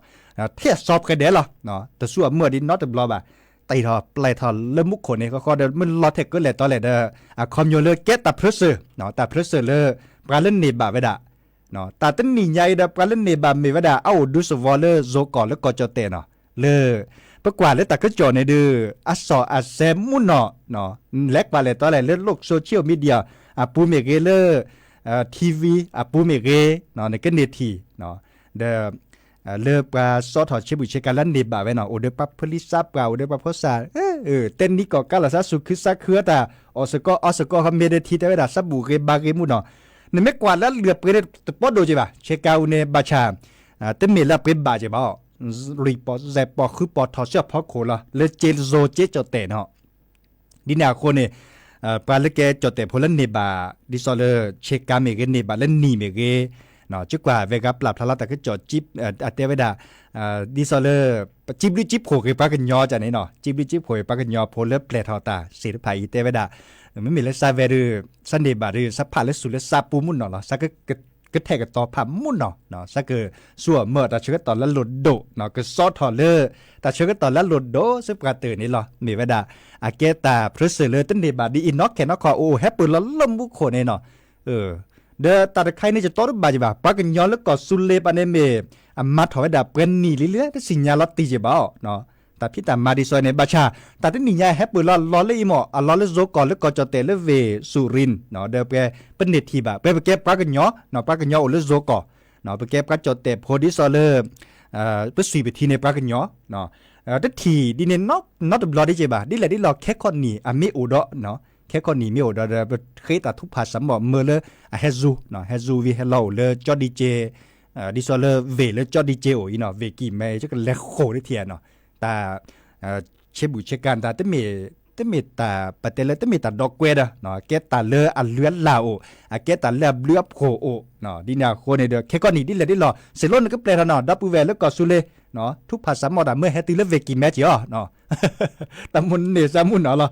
ထဲအစီဖှဲဒဲးလီၤ တစူၢ်အမၢၢ်ဒ်နီတဘျီဘၣ် တ့ထီၣ်ပျဲၢ်ထီၣ်လၢမူခိၣ်န့ၣ် ဃီဃီဒီး မ့ၢ်လီၤထဲၣ်ကၢလဲၣ်တီလဲၣ်ဒီး အခီပညီလၢကဲတၢ်ဖြၢစၢၣ် တၢ်ဖြၢစၢၣ်လၢ ပှၤလၢန့ၢ်ဘၣ်ဝဲဒၣ် တၢ်တနံၣ်ညါအံၤဒီး ပှၤလၢန့ၢ်ဘၣ်မ့ၢ်ဝဲဒၣ် အအိၣ်ဒူသဝီလၢ ယိၤကီၢ်လၢကီၢ်ကၠီၣ်တဲၣ်နီၤ လၢ ပကွၢ်လၢတၢ်ကစီၣ်န့ၣ်ဒီး အစီၣ်အစဲမူနီၤ လဲၤကွၢ်လဲၣ်တီလဲၣ်လၢ social media အပူၤမ့ၢ်ဂ့ၤလၢ TV အပူၤမ့ၢ်ဂ့ၤ နကန့ၢ်ထံၣ် ဒီး လၢပှၤစီထီၣ်ဆ့ဘူးဆ့ကၤလၢန့ၢ်ဘၣ်ဝဲနီၤ အိၣ်ဒီးပှၤဖိလံၤသးပှၢ် အိၣ်ဒီးပှၤဖိသၣ် တဲနံၤကီၢ်ကါလီၤသး သူၣ်ခုသးခုအတၢ် အီၣ်စ့ၢ်ကီးအီစ့ၢ်ကီး မ့ၢ်ဒၣ်ထံၣ်တဲဝဲဒၣ် သးဘူၣ်ဂ့ၤဘါဂ့ၤမူနီၤ နမ့ၢ်ကွၢ်လၢအလုၢ်အပှ့ၤန့ၣ် တပီၢ်ဒိၣ်က့ၤဘၣ် ဆ့ကၤအူန့ၣ် ဘၣ်ဆၣ် တမ့ၢ်လၢအပှ့ၤဘၣ်က့ၤဘၣ်အီၤ လွံၢ်ပီၢ် စဲးပီၢ် ဃုပီၢ် ထီၣ်ဆၢဖီခိၣ်လီၤ လၢကၠ့ယိၤကၠ့ကၠီၣ်တဲၣ်နီၤ ဒ်န့ၣ်အဃိန့ၣ် ပှၤလၢကဲကၠီၣ်တဲၣ်ဖိလၢန့ၢ်ဘၣ် ဒ်သိးလၢ ဆ့ကၤမ့ၢ်ဂ့ၤ န့ၢ်ဘၣ်လၢနံၣ်မ့ၢ်ဂ့ၤ ကကွၢ်ဝဲဂၤပျၢ်ဖျါလီၤတၢ်ကစီၣ် အတဲဝဲဒၣ် ဒ်သိးလၢ စံးဘျုးစံးဖှိၣ်က့ၤပှၤကညီကန့ၣ်နီၤ စံးဘျုးစံးဖှိၣ်က့ၤပှၤကညီဖိလၢပျဲၢ်ထီၣ်တၢ်သ့ၣ်တဖၣ်အံၤ တဲဝဲဒၣ် မ့မ့ၢ်လၢသးဝဲဒီး သးန့ၢ်ဘၣ်ဒီး သးဖးလၢသူၣ်လၢသးပူၤမူနီၤလီၤ သးက ကထဲးကတီၤဖးမူနီၤ သးကစူၢ်အမၢၢ်တၢ်ဆၢကတီၢ်လၢအလိၣ်ဒိၣ် ကစီထီၣ်လၢ တၢ်ဆၢကတီၢ်လၢအလိၣ်ဒိၣ် စ့ပှၤတၢၢ်န့ၣ်လီၤ မ့ၢ်ဝဲဒၣ် အကဲတၢ်ဖြၢစၢၣ်လၢတန့ၢ်ဘၣ်ဒ်အံၤ နီၢ်ခဲနီၢ်ခီ အိၣ်ဟဲပၢၢ်လီၤလၢမူခိၣ်န့ၣ်နီၤ ဒီးတၢ်တခါအံၤန့ၣ် ယတီတဘၣ်က့ၤဘၣ် ပှၤကညီလၢကီၢ်သူလ့ၤပၤန့ၣ်မ့ၢ် အမၤထီၣ်ဝဲဒၣ်ပှဲၤနံၣ်လံလၢ တသ့ၣ်ညါလီၤတံၢ်က့ၤဘၣ်အီၤ တၢ်ဖံးတၢ်မၤဒ်သိးန့ၣ် ဘၣ်ဆၣ် တၢ်တနံၣ်ညါဟဲပၢၢ်လီၤလီၤလၢအံၤမ့ၢ် အလီၤလၢယိၤကီၢ်လၢကီၢ်ကၠီၣ်တဲၣ်လၢဝ့ၢ်စူၣ်ရံၣ် ဒီးပှဲၤပန့ၢ်ထံၣ်ဘၣ် ပှဲၤပကဲပှၤကညီ ပှၤကညီအိၣ်လၢယိၤကီၢ် ပကဲပှၤကၠီၣ်တဲၣ်ဖိဒ်သိးလၢ ပသွံၣ်ပထံန့ၣ်ပှၤကညီ တထံၣ်ဒ်န့ၣ်နီတဘျီဒ်က့ၤဘၣ် ဒ်လဲၣ်ဒ်လဲၣ် ခဲခီနံၣ်အမ့ၢ်အိၣ်ဒီး ခဲခီနံၣ်မ့ၢ်အိၣ်ဒီး ဒီးပဃ့တၢ်ထုကဖၣ်စးမီၣ်မၢလၢအဟဲစူၤ ဟဲစူၤဝံၤဟဲလီၤအိၣ်လၢကၠီဒံက့ ဒ်သိးလၢဝ့ၢ်လၢကၠီဒံက့အိၣ်အံၤနီၤ ဝ့ၢ်ကံၢ်မဲ ကလဲၤဃိာ်တထံၣ်နီၤ တၢ် ဆ့ဘူးဆ့ကၤတၢ်တမ့ၢ် တမ့ၢ်တၢ် ပတဲလၢတမ့ၢ်တၢ်ဒီကွဲဒီး အကဲတၢ်လၢအလုၢ်အလၢ်အိၣ်, အကဲတၢ်လၢအဘျုးအဖှိၣ်အိၣ်, ဒ်န့ၣ်အဃိန့ၣ်ဒီး ခဲကီၢ်နံၣ်ဒ်လဲၣ်ဒ်လဲၣ် စ့ၢ်လီၤနကပျဲၢ်ထီၣ်နီၤ ဒီပုၢ်ဝဲၢ်လၢကီၢ်စူၤလ့ၤ, ထူဖးစးမီၣ်တၢ်မၢဟဲတုၤလၢ Vegas မ့ၢ်က့ၤအီၤ, တၢ်မုၢ်န့ၢ်စၢ်မုၢ်နီၤလီၤ,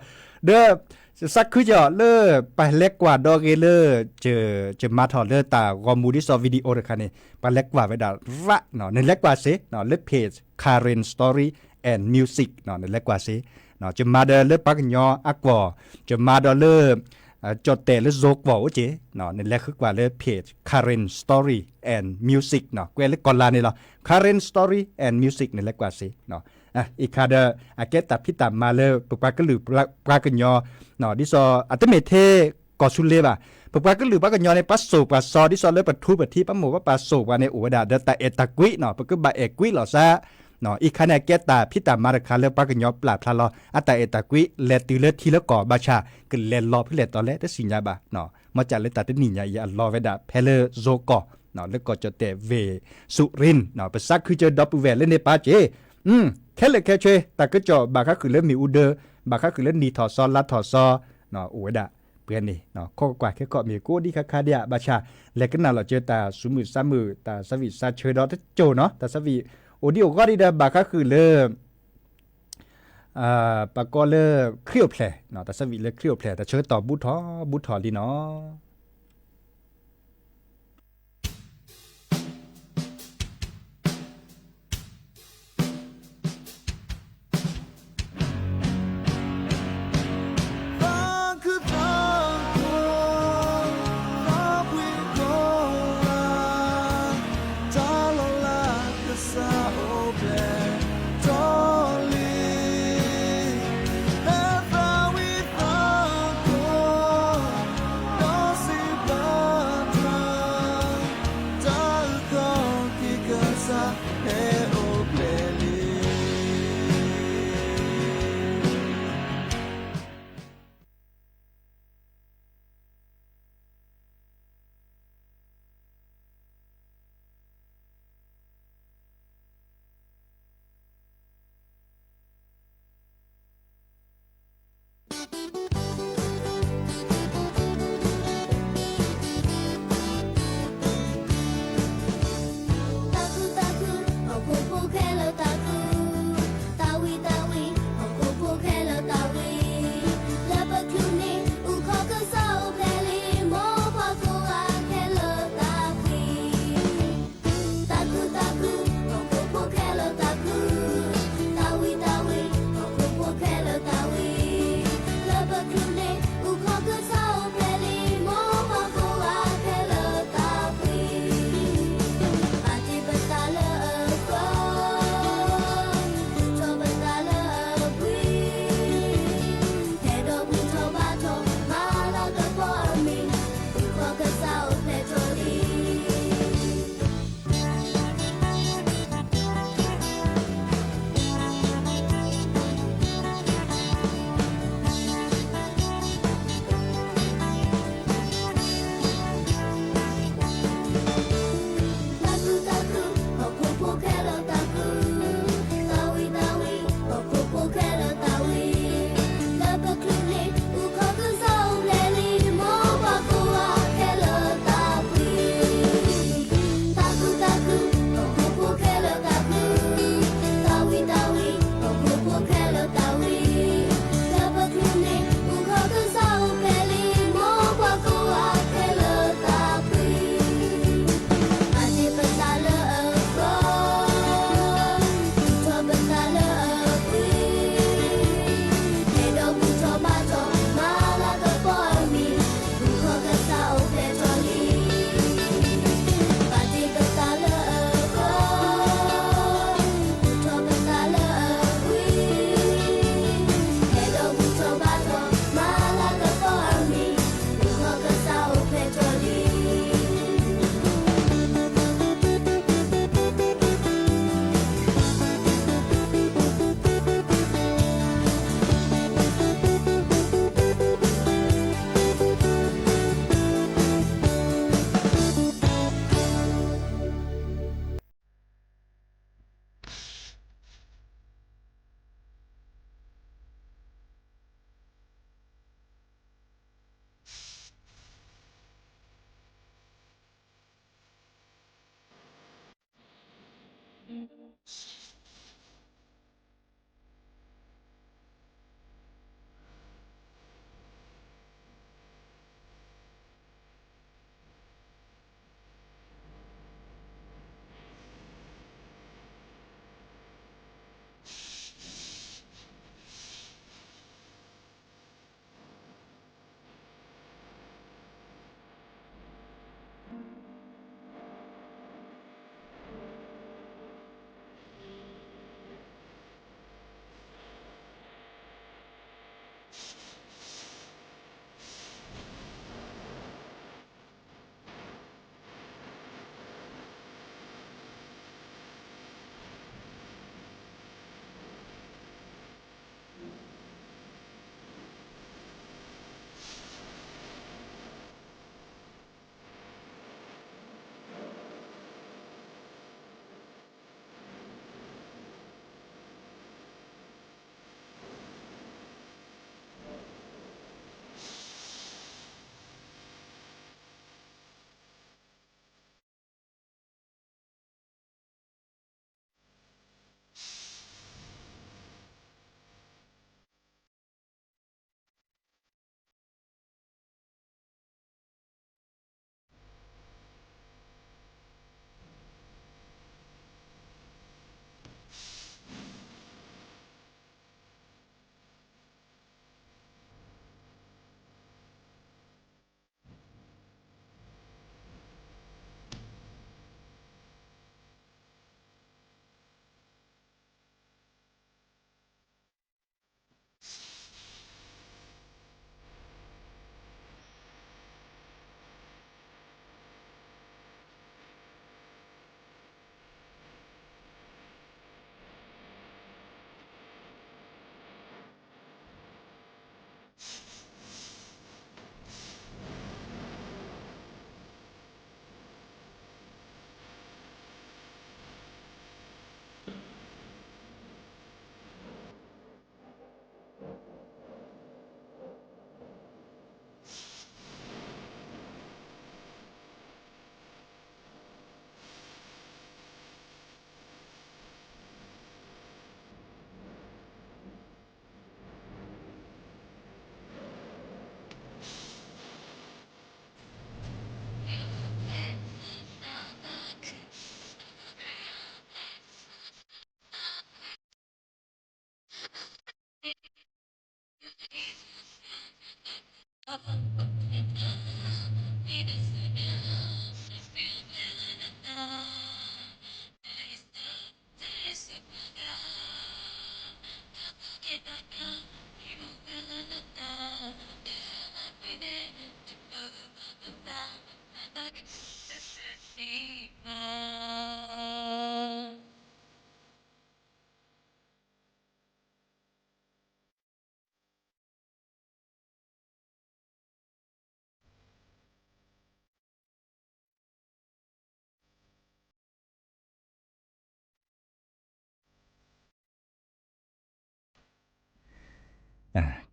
ဒီး စးခုကီးလၢ ပလဲၤကွၢ်ဒီးဂ့ၤလၢ ယမၤထီၣ်လၢတၢ်ဂီၤမူဒ်သိး video တခါန့ၣ် ပှၤလဲၤကွၢ်ဝဲဒၣ်ရၣ်, နလဲၤကွၢ်စ့ လၢ page Karen Story and Music နလဲၤကွၢ်စ့, ယမၤဒီးလၢပှၤကညီအကွီၢ်, ယမၤဒီးလၢ ကၠီၣ်တဲာ်လၢ Zouk ကွီၢ်အိၣ်က့ၤ, နလဲၤဃုကွၢ်လၢ page Karen Story and Music ကွဲးလၢကီၢ်လါန့ၣ်လီၤ, Karen Story and Music နလဲၤကွၢ်စ့ အံၤခါဒီး အကဲတၢ်ဖံးတၢ်မၤလၢပပှၤကလုာ်ပှၤကညီ, ဒ်သိး အတမ့ၢ်ထဲကီၢ်စူၤလ့ၤဘၣ်, ပပှၤကလုာ်ပှၤကညီန့ၣ် ပှၤစိာ်ပှၤစီ ဒ်သိးလၢပထူပထံး ပမိၢ်ပပၢ်စိာ်ပှၤန့ၣ် အိၣ်ဝဲဒၣ်ဒီးတၢ်အဲၣ်တၢ်ကွံနီၤ, ပကဘၣ်အဲၣ်ကွံလိာ်သး, အံၤခါန့ၣ် အကဲတၢ်ဖံးတၢ်မၤတခါလၢပှၤကညီပျၢ်ဖျါလီၤ အတၢ်အဲၣ်တၢ်ကွံ လဲၤတုၤလၢထံလၢကီၢ်ဘၣ်ဆၣ် ကလဲၤလီၤဖဲလဲၣ်တီၤလဲၣ် တသ့ၣ်ညါဘၣ်, မ့ၢ်ကၢ်လၢတၢ်တနံၤညါအံၤ အလီၤဝဲဒၣ်ဖဲလၢ Zouk ကွီၢ်, လၢကီၢ်ကၠီၣ်တဲာ် Villejurin ပစးခုကၠီဒီပုၢ်ဝဲၢ်လၢန့ၣ်ပာ်က့ၤ, ခဲလၢာ်ခဲဆ့ တၢ်ကစီၣ်ဘၣ်ဃးဃုာ်လၢမ့ၣ်အူဒၢ, ဘၣ်ဃးဃုာ်လၢနံၣ်ထီၣ်စီလါထီၣ်စီ, အိၣ်ဝဲဒၣ်, ပှဲၤန့ၣ် ခီကကွၢ်ခဲကီၢ်မ့ၢ်ကိးဒံခါခါဒံး ဘၣ်ဆၣ် လဲၤကနၣ်လီၤကၢတၢ်သူၣ်မုာ်သးမုာ် တၢ်သးဝံၣ်သးဆၢဒီးတကၠိၢ်နီၤ, တၢ်သးဝံၣ်အိၣ်ဒံးအိၣ်ဂီၢ်ဒံးဒီး ဘၣ်ဃးဃုာ်လၢ ပှၤကိးလၢ ခရံာ်အိၣ်ဖျဲၣ်, တၢ်သးဝံၣ်လၢခရံာ်အိၣ်ဖျဲၣ် တၢ်ဆၢကတီၢ်ဘူးထီၣ်ဘူးထီၣ်လံနီၤ.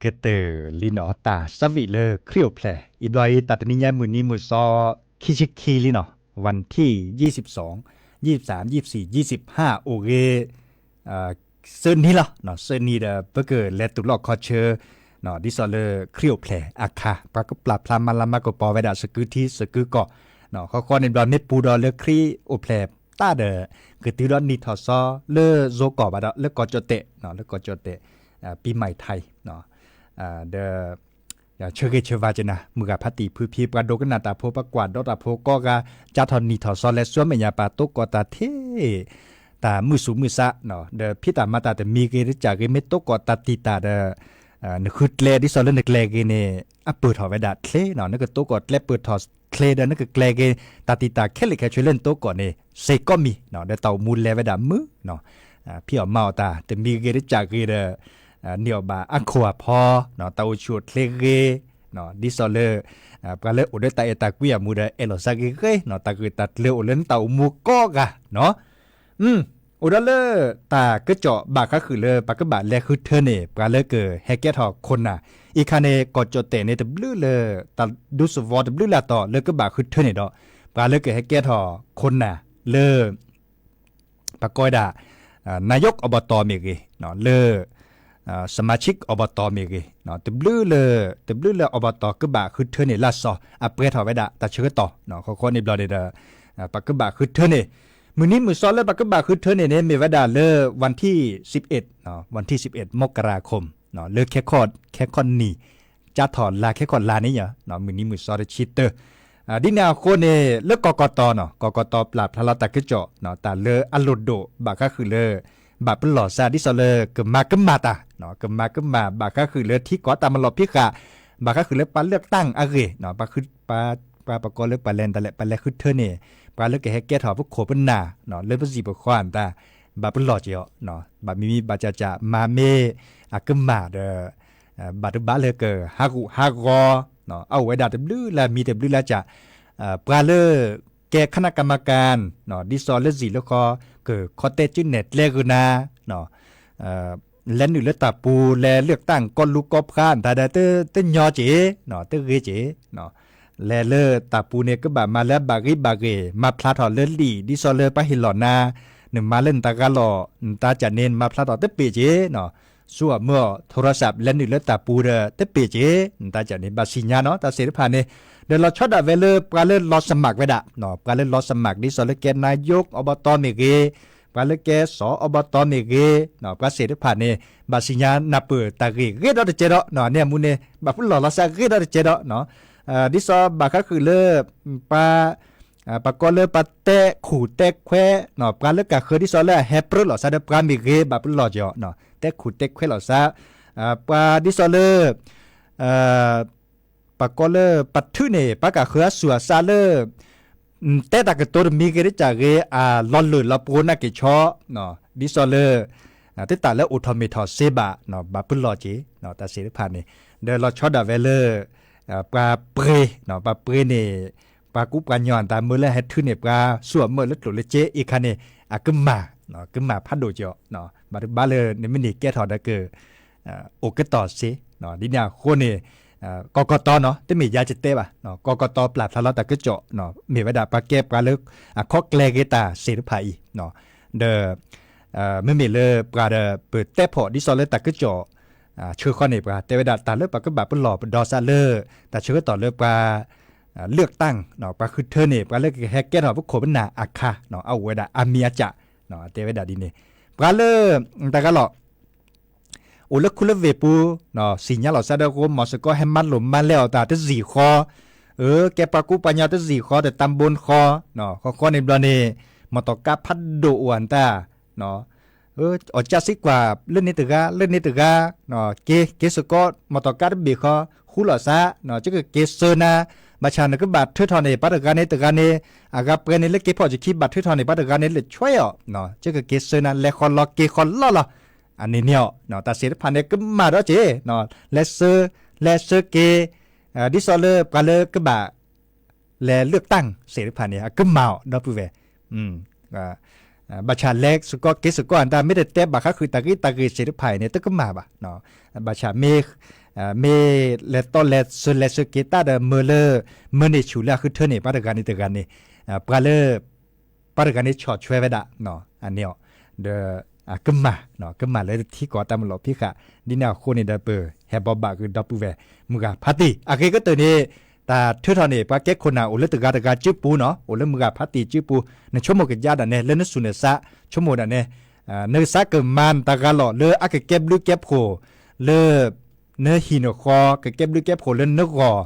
ကတၢၢ်လံနီၤ တၢ်ဆၢဝံၣ်လၢခရံာ်အိၣ်ဖျဲၣ် အံၤဘျီအံၤ တၢ်တနံၤညါမုၢ်နံၤမုၢ်သီ ခံဆံခံလံနီၤ วันที่ ยี่สิบสอง ยี่สิบสาม ยี่สิบสี่ ยี่สิบห้า အိၣ်ဂ့ၤ သၢနံၤလီၤ သၢနံၤဒီး ပကလဲၤတူၢ်လိာ်ခီဆၢ ဒ်သိးလၢခရံာ်အိၣ်ဖျဲၣ်အခါ ပှၤကပျၢ်ဖျါမၤလၤမၤကပီၤဝဲဒၣ် သကုၤထံသကုၤကီၢ် ဃီဃီန့ၣ်ဘျီမ့ၢ်ပူၤဒီးလၢခရံာ်အိၣ်ဖျဲၣ်တၢ်ဒီး ကတုၤဒီးနံၣ်ထီၣ်သီလၢယိၤကီၢ်ဘၣ်ဒီး လၢကီၢ်ကၠီၣ်တဲၣ် လၢကီၢ်ကၠီၣ်တဲၣ် ပံၤမၤထံ ဒီး ဆၢဂ့ၤဆၢဝါကနၤ မုၢ်ဂၤဖးတံၢ်ဖုဖံ ပှၤဒိကနၣ်တၢ်ဖိ ပှၤကွၢ်ဒီးတၢ်ဖိကိးဂၤ ကၢ်ထီၣ်နံၣ်ထီၣ်သီလဲၤဆူမဲာ်ညါ ပှၤတိကိးတၢ်ထဲ တၢ်မုၢ်ဆူၣ်မုၢ်ဆါ ဒီးဖံးတၢ်မၤတၢ်တမံၤဂ့ၤ တကးဂ့ၤ မ့ၢ်တိကိးတၢ်တံာ်တာ်ဒီး နဃုကျဲ ဒ်သိးလၢနကျဲဂ့ၤန့ၣ် အပၢၢ်ထီၣ်ဝဲဒၣ်ချ့နီၤ နကတိကိးကျဲပၢၢ်ထီၣ်ချ့ဒီး နကကျဲဂ့ၤ တၢ်တံာ်တာ်ခဲလၢာ်ခဲဆ့လၢနတိကိးန့ၣ် စ့ၢ်ကီးမံၤ ဒီးတၢ်အိၣ်မူလဲၤဝဲဒၣ်မုာ် ဖံးအီၣ်မၤအီၣ်တၢ် တမံၤဂ့ၤတကးဂ့ၤဒီး န့ၢ်အီၣ်ဘၣ်အခိၣ်အဖီ တၢ်အိၣ်ဆူၣ်အိၣ်ချ့ဂ့ၤ ဒ်သိးလၢ ပှၤလၢအိၣ်ဒီးတၢ်အဲၣ်တၢ်ကွံအမူဒီး အဲၣ်လိာ်သးဂ့ၤဂ့ၤနီၤ တၢ်ဂ့ၢ်တၢ်ကျၢၤအိၣ်လၢနတၢ်အိၣ်မူကိးဂၤနီၤ အိၣ်ဒီးလၢ တၢ်ကစီၣ်ဘၣ်ဃးဃုာ်လၢပှၤကဘၣ်လဲၤဃုထၢန့ၣ် ပှၤလၢကဟဲကဲထီၣ်ခိၣ်နၢ် အံၤခါန့ၣ် ကီၢ်ကၠီၣ်တဲၣ်န့ၣ် တဘျုးလၢ တၢ်ဒူသဝီတဘျုးလၢအတီၢ်လၢကဘၣ်ဃုထၢန့ၣ်ဒီး ပှၤလၢကဟဲကဲထီၣ်ခိၣ်နၢ်လၢ ပကိးဝဲဒၣ် นายกอบต မ့ၢ်ဂ့ၤ လၢ สมาชิกอบต မ့ၢ်ဂ့ၤ တဘျုးလၢ တဘျုးလၢ อบต ကဘၣ်ဃုထၢန့ၣ်လၢအစီၤ အပှဲၤထီၣ်ဝဲဒၣ်တၢ်ဆၢကတီၢ် ဃီဃီန့ၣ်ဘျီန့ၣ်ဒီး ပှၤကဘၣ်ဃုထၢန့ၣ် မုၢ်နံၤမုၢ်သီလၢပှၤကဘၣ်ဃုထၢန့ၣ်န့ၣ် မ့ၢ်ဝဲဒၣ်လၢ วันที่สิบเอ็ด วันที่สิบเอ็ด มกราคม လၢ ခဲခီၣ်နံၣ် ကၢ်ထီၣ်လါခဲခီၣ်လါန့ၣ် မုၢ်နံၤမုၢ်သီတဆံတၢ ဒ်န့ၣ်အဃိန့ၣ် လၢကီၢ်ကီၢ်တီၤနီၤ ကီၢ်ကီၢ်တီၤပျၢ်ဖျါလီၤတၢ်ကစီၣ် တၢ်လၢအလိၣ်ဒိၣ်ဘၣ်ဃးဃုာ်လၢ ဘၣ်ပလီၢ်စး ဒ်သိးလၢကမၤကမၣ်တၢ် ကမၤကမၣ်ဘၣ်ဃးဃုာ်လၢထံကီၢ်တၢ်မၤလီၢ်ဖံးဃာ် ဘၣ်ဃးဃုာ်လၢပှၤလၢာ်တၢ်အဂ့ၢ် ပှၤပကိးလၢပှၤလဲၤတၢ်လဲၣ် ပှၤလဲၤဃုထၢန့ၣ် ပှၤလၢကဟဲကဲထီၣ်ပခိၣ်ပနၢ် လၢပစံၣ်ပဃီအတၢ် ဘၣ်ပလီၢ်က့ၤအီၤ ဘၣ်မံၤမံၤဘၣ်ကၠးကၠး မၤမ့ၢ်အကမၣ်ဒီး ဘၣ်တဘၣ်လၢကဟးဂူာ်ဟးဂီၤ အအိၣ်ဝဲဒၣ်တဘျုးလၢမံၤတဘျုးလၢကၠး ပှၤလၢ ကဲ คณะกรรมการ ဒ်သိးလၢစံၣ်လၢဃီ ကခီတဲစုနဲၣ်ကျဲဂုာ်နၤ လဲၤနုာ်လၢတၢ်ပူၤ လဲၤလၢာ်တၢ်ကီလူၤကီဖျါတၢ်ဒီး တညီက့ၤ တဂ့ၤက့ၤ လဲၤလၢတၢ်ပူၤန့ၣ် ကဘၣ်မၤလၢအဘၣ်ဂ့ၤဘၣ်ဂ့ၤ မၤဖျါထီၣ်လၢလံာ် ဒ်သိးလၢပှၤဟ့ၣ်လီၤနၤ နမၤလၢနတၢ်ဂၤလီၢ် နတၢ်ကၠးန့ၣ် နမၤဖျါထီၣ်တပ့ၢ်က့ၤ ဆူအမုၢ်အီၤ โทรศัพท์ လဲၤနုာ်လၢတၢ်ပူၤဒီး တပ့ၢ်က့ၤ နတၢ်ကၠးန့ၣ် ဘၣ်စံၣ်ညါနီၤ တၢ်သ့ၣ်တဖၣ်န့ၣ် ဒီးလီၤဆီဒၣ်ဝဲလၢပှၤလၢလီၤစမၢၣ်ဝဲဒၣ် ပှၤလၢလီၤစမၢၣ် ဒ်သိးလၢကဲ นายกอบต မ့ၢ်ဂ့ၤ ပှၤလၢကဲ สอบต မ့ၢ်ဂ့ၤ ပှၤသ့ၣ်တဖၣ်န့ၣ် ဘၣ်စံၣ်ညါနၢ်ပၢၢ်တၢ်ဂ့ၢ်ဂ့ၤဒီးတကဲဒီး န့ၣ်အမူန့ၣ် ဘၣ်ပလီၢ်လီၤစးဂ့ၤဒီးတကဲဒီး ဒ်သိးဘၣ်ဃးဃုာ်လၢ ပှၤ ပှၤကိးလၢပှၤတဲခူၣ်တဲခွဲး ပှၤလၢကၢ်ဃၢၤဒ်သိးလၢအဟဲပြၢလီၤစးဒီးပှၤမ့ၢ်ဂ့ၤ ဘၣ်ပလီၢ်က့ၤအီၤ တဲခူၣ်တဲခွဲးလီၤစး ပှၤဒ်သိးလၢ ပှၤကိးလၢပှၤထုးန့ၣ် ပှၤကၢ်ဃၢၤအသူၣ်အသးလၢ တဲတၢ်ကတိၤတမံၤဂ့ၤတကၠးဂ့ၤ အလီၤလၢၢ်လီၤပှီၤနာ်က့ၤဆီ ဒ်သိးလၢ တတၢ်လၢအိၣ်ထီၣ်မ့ၢ်ထီၣ်စ့ဘၣ် ဘၣ်ပလီၢ်က့ၤ တၢ်သ့ၣ်တဖၣ်န့ၣ် ဒီးလီၤဆီဒၣ်ဝဲလၢ ပှၤပှ့ၤ ပှၤပှ့ၤန့ၣ် ပှၤကူပှၤညီအတၢ်မၢလၢဟဲထုးန့ၢ်ပှၤ ဆူအမုၢ်လၢကျိၣ်လၢစ့ အံၤခါန့ၣ် အကမၣ် ကမၣ်ဖးဒိၣ်က့ၤအီၤ ဘၣ်တဘၣ်လၢနမ့ၢ်န့ၢ်ကဲထီၣ်ဒီးက အိၣ်ကတီၢ်စ့ ဒ်န့ၣ်အဃိန့ၣ် ကီၢ်ကီၢ်တီၤနီၤ တမ့ၢ်ယၤကတဲဘၣ် ကီၢ်ကီၢ်တီၤပျၢ်ဖျါလီၤတၢ်ကစီၣ် မ့ၢ်ဝဲဒၣ်ပှၤကဲပှၤလၢ အခီကျဲဂ့ၤတၢ်သ့ၣ်တဖၣ်အံၤ ဒီး မ့မ့ၢ်လၢပှၤဒီးပတဲဖီၣ်ဒ်သိးလၢတၢ်ကစီၣ် ဆၢဃီန့ၣ် ပှၤတဲဝဲဒၣ်တၢ်လၢပှၤကဘၣ်ပလီၢ်ပဒီးစးလၢ တၢ်ဆၢကတီၢ်လၢပှၤ လၢာ်တၢ် ပှၤဃုထၢန့ၣ် ပှၤလၢကဟဲကဲထီၣ်ပခိၣ်ပနၢ်အခါ အအိၣ်ဝဲဒၣ်အါမံၤအါကၠး တဲဝဲဒၣ်ဒ်န့ၣ် ပှၤလၢ တၢ်ဂၤလီၤ အိၣ်လၢခူလၢဝ့ၢ်ပူၤ, စံၣ်ညါလီၤစၢ်ဒီး ဂိမီၤစ့ၢ်ကီး ဟဲမၤလိာ်မၤလဲအီၤတၢ်တစံၣ်ဃီ, အၢ ကဲပှၤကူပှၤညီတစံၣ်ဃီ တတၢ်ဘိဃီ, ဃီဃီန့ၣ်ဘျီန့ၣ် မီၢ်တီၢ်ကါဖးဒိၣ်အိၣ်အတၢ် အီၣ်ကၠၢ်စံကွၢ် လၢန့ၣ်တဂၤ လၢန့ၣ်တဂၤ, က့ၤ က့ၤစ့ၢ်ကီး မီၢ်တီၢ်ကါတဘ့ၣ်ဃီ ဃူလီၤစၢ်, ကက့ၤဆှၢနၤ, ဘၣ်ဆၣ်နကဘၣ်ထုးထီၣ်န့ၢ် ပှၤတဂၤန့ၣ်တဂၤန့ၣ်, အဂၤပှဲၤန့ၣ်လၢက့ၤဖီၣ်ဆူၣ်ခံ ဘၣ်ထုးထီၣ်န့ၢ် ပှၤတဂၤန့ၣ် လၢဆွဲအီၤ, ကက့ၤဆှၢနၤ လဲၤဃီၤလီၤက့ၤဃီၤလီၤလီၤ, အန့ၣ်န့ၣ်အီၤ, တၢ်စ့ၣ်တဖၣ်န့ၣ် ကမၣ်ဒီးက့ၤ, လဲၤဆှၢ, လဲၤဆှၢက့ၤ, ဒ်သိးလၢပှၤလၢကဘၣ် လဲၤလၢတၢ်စ့ၣ်တဖၣ်န့ၣ် အကမၣ်အီၤ ဒီပုၢ်ဝဲၢ်, ဘၣ်ဆၣ်လဲၤစ့ၢ်ကီးက့ၤစ့ၢ်ကီး အတၢ်မ့ၢ်တတဲဘၣ်ဃးဃုာ်တၢ်ဂ့ၢ်တၢ်ဂ့ၢ်စ့ၣ်တဖၣ်အံၤန့ၣ် တကမၣ်ဘၣ်, ဘၣ်ဆၣ်မ့ၢ် မ့ၢ်လဲၤတီလဲၤဆှၢလဲၤဆှၢက့ၤတၢ်ဒီးမၢလၢ မၢန့ၢ်ဆူၣ်လၢအဃုထၢန့ၢ် ပှၤတဂၤန့ၣ်တဂၤန့ၣ်, ပှၤလၢ ပှၤတဂၤန့ၣ်ဆီၣ်ထွဲဝဲဒၣ်, အန့ၣ်အီၤ, ဒီး ကမၣ်, ကမၣ်လၢထံကီၢ်တၢ်မုၢ်လီၤဖံးဃာ်, ဒ်န့ၣ်အဃိန့ၣ်ဒီး ပဟဲဘိးဘၣ်ဃုာ်ဒီပုၢ်ဝဲၢ် မုၢ်ဂၤဖးတံၢ် အဂ့ၤကတၢၢ်န့ၣ်, တၢ်ထုးထီၣ်န့ၢ် ပှၤကဲခိၣ်နၢ်အိၣ်လၢတဂၤတဂၤစုပူၤနီၤ, အိၣ်လၢမုၢ်ဂၤဖးတံၢ်စုပူၤ, နဆိကမိၣ်ကယါဒၣ်နဲ လၢနသူၣ်နသး ဆိကမိၣ်ဒၣ်နဲ, နကစးကမၤနတၢ်ဂၤလီၤ လၢအကကဲဘျုးကဲဖှိၣ် လၢ နဟံၣ်နဃီ ကကဲဘျုးကဲဖှိၣ်လၢနဂီၢ်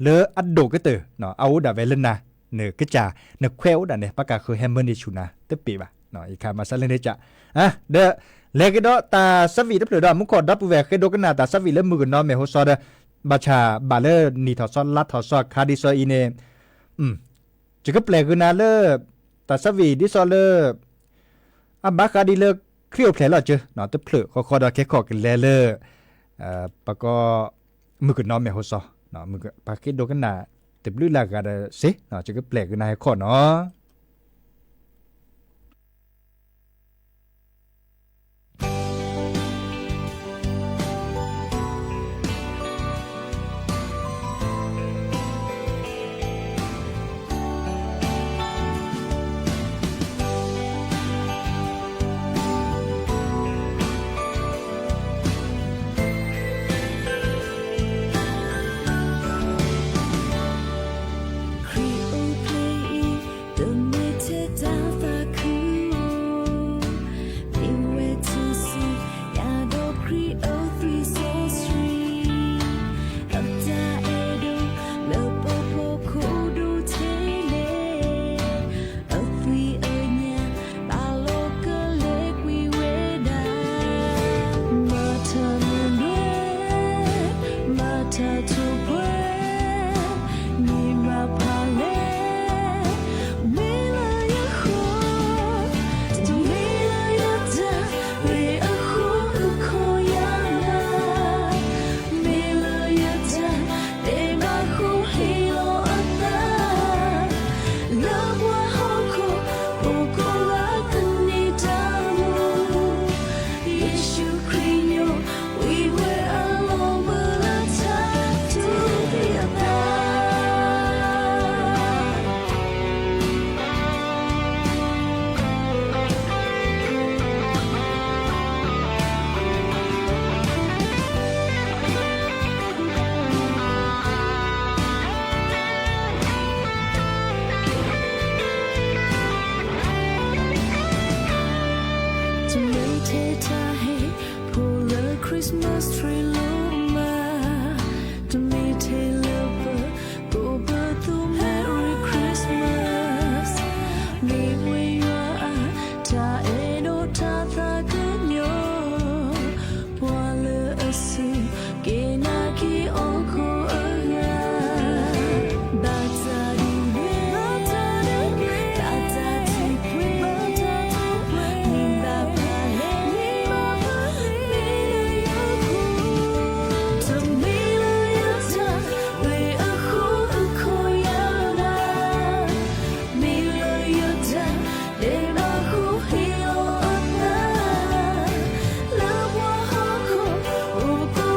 လၢအဒိၣ်ကတၢၢ် အအိၣ်ဒၣ်ဝဲလၢနၤ, နကစၢ် နခွဲးအိၣ်ဒၣ်နဲ ပှၤကဃုဟဲမၢန့ၢ်ဆူၣ်နၤတပ့ၤဘၣ်, ယခါမၤစၢ်လၢန့ၣ်က, ဒီး လဲၤကဒီးတၢ်ဆၢဝံၣ်တဖျၢၣ်ဒီး မူခိၣ်ဒီပုၢ်ဝဲၢ်ဃ့ဒိကနၣ်တၢ်ဆၢဝံၣ်လၢမုၢ်ကနီၤမဲာ်ဟိစီဒီး, ဘၣ်ဆၣ်ဘၣ်လၢနံၣ်ထီၣ်စီလါထီၣ်စီအခါဒ်စီအံၤန့ၣ်, ယကပျဲၢ်ဃုာ်နၤလၢ တၢ်ဆၢဝံၣ်ဒ်သိးလၢ အဘၣ်ဃးဒ်လၢ ခရံာ်အိၣ်ဖျဲၣ်လီၤစၢၤ တဖျၢၣ်ဃီဃီဒီး ကဲခီၣ်ကလဲၤလၢ ပကီ မုၢ်ကနီၤမဲာ်ဟိစီ, ပှၤဃ့ဒိကနၣ်တဘျုးလၢ်ဂၤဒီးစ့ၢ် ယကပျဲၢ်ဃုာ်နၤဟဲခီၣ်နီၤ. Christmas tree လီၤမး, တမ့ၢ်ထဲလၢပ ကိးပသူ Merry Christmas, မ့ၢ်ဝဲယွၤအတၢ်အဲၣ်ဒိးတၢ်သးကညီၤ, ပှၤလၢအစူၢ်က့ၤနာ်က့ၤအီၤကိးအဂၤ, ဘၣ်တၢ်ဒုးနဲ, ဘၣ်တၢ်ထံၣ်ပှဲၤ, မ့ၢ်ဘၣ်ဖးလဲၣ်, မ့ၢ်ဘၣ်ဖးလဲၣ်, တမ့ၢ်လၢယတၢ် လၢအဃိအခိၣ်ယၤနၤ, မ့ၢ်လၢယတၢ် ဒဲးဘးဃိဟ့ၣ်လီၤအသး လၢပှၤဟီၣ်ခိၣ်အိၣ်ကိး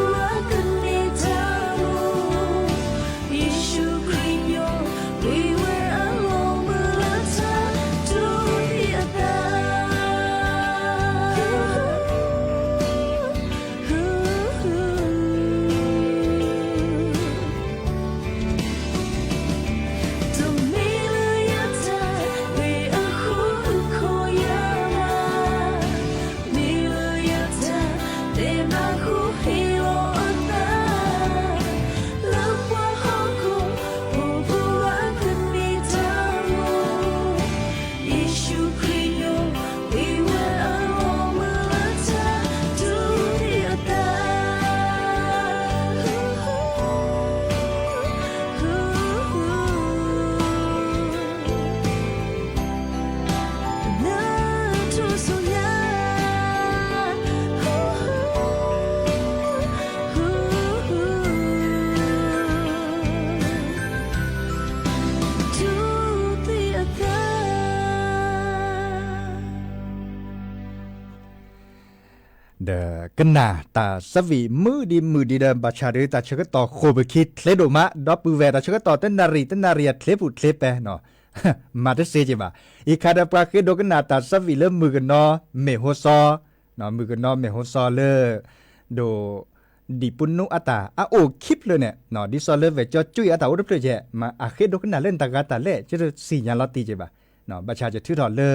ဒီးကနၣ်တၢ်ဆၢဝံၣ်မုာ်ဒံးမုာ်ဒံးဒီး ဘၣ်ဆၣ်ဒီးတၢ်ဆၢကတီၢ်ဃိာ်ပခံချ့ဒိၣ်မး ဒီပုၢ်ဝဲၢ် တၢ်ဆၢကတီၢ်တနၣ်ရံၣ် တနၣ်ရံၣ်အချ့ပူၤချ့ပဲနီၤ မၤတစ့က့ၤဘၣ်. အံၤခါဒီးပှၤဃ့ဒိကနၣ်တၢ်ဆၢဝံၣ်လၢမုၣ်ကနီၤမ့ၢ်ဟိစီ မုၣ်ကနီၤမ့ၢ်ဟိစီလၢ ဒိၣ် ဒံၣ်ပူနူအတၢ်အအိၣ်ခံဖျၢၣ်န့ၣ် ဒ်သိးလၢဝဲၢ်ကၠီကွံာ်အတၢ်အိၣ်တဖျၢၣ်ယဲၢ် မ့ၢ်အဃ့ဒိကနၣ်လၢနတဂၤတၢ်လဲၣ် ကသ့ၣ်ညါလီၤတံၢ်က့ၤဘၣ်. ဘၣ်ဆၣ်ယထုးထီၣ်လၢ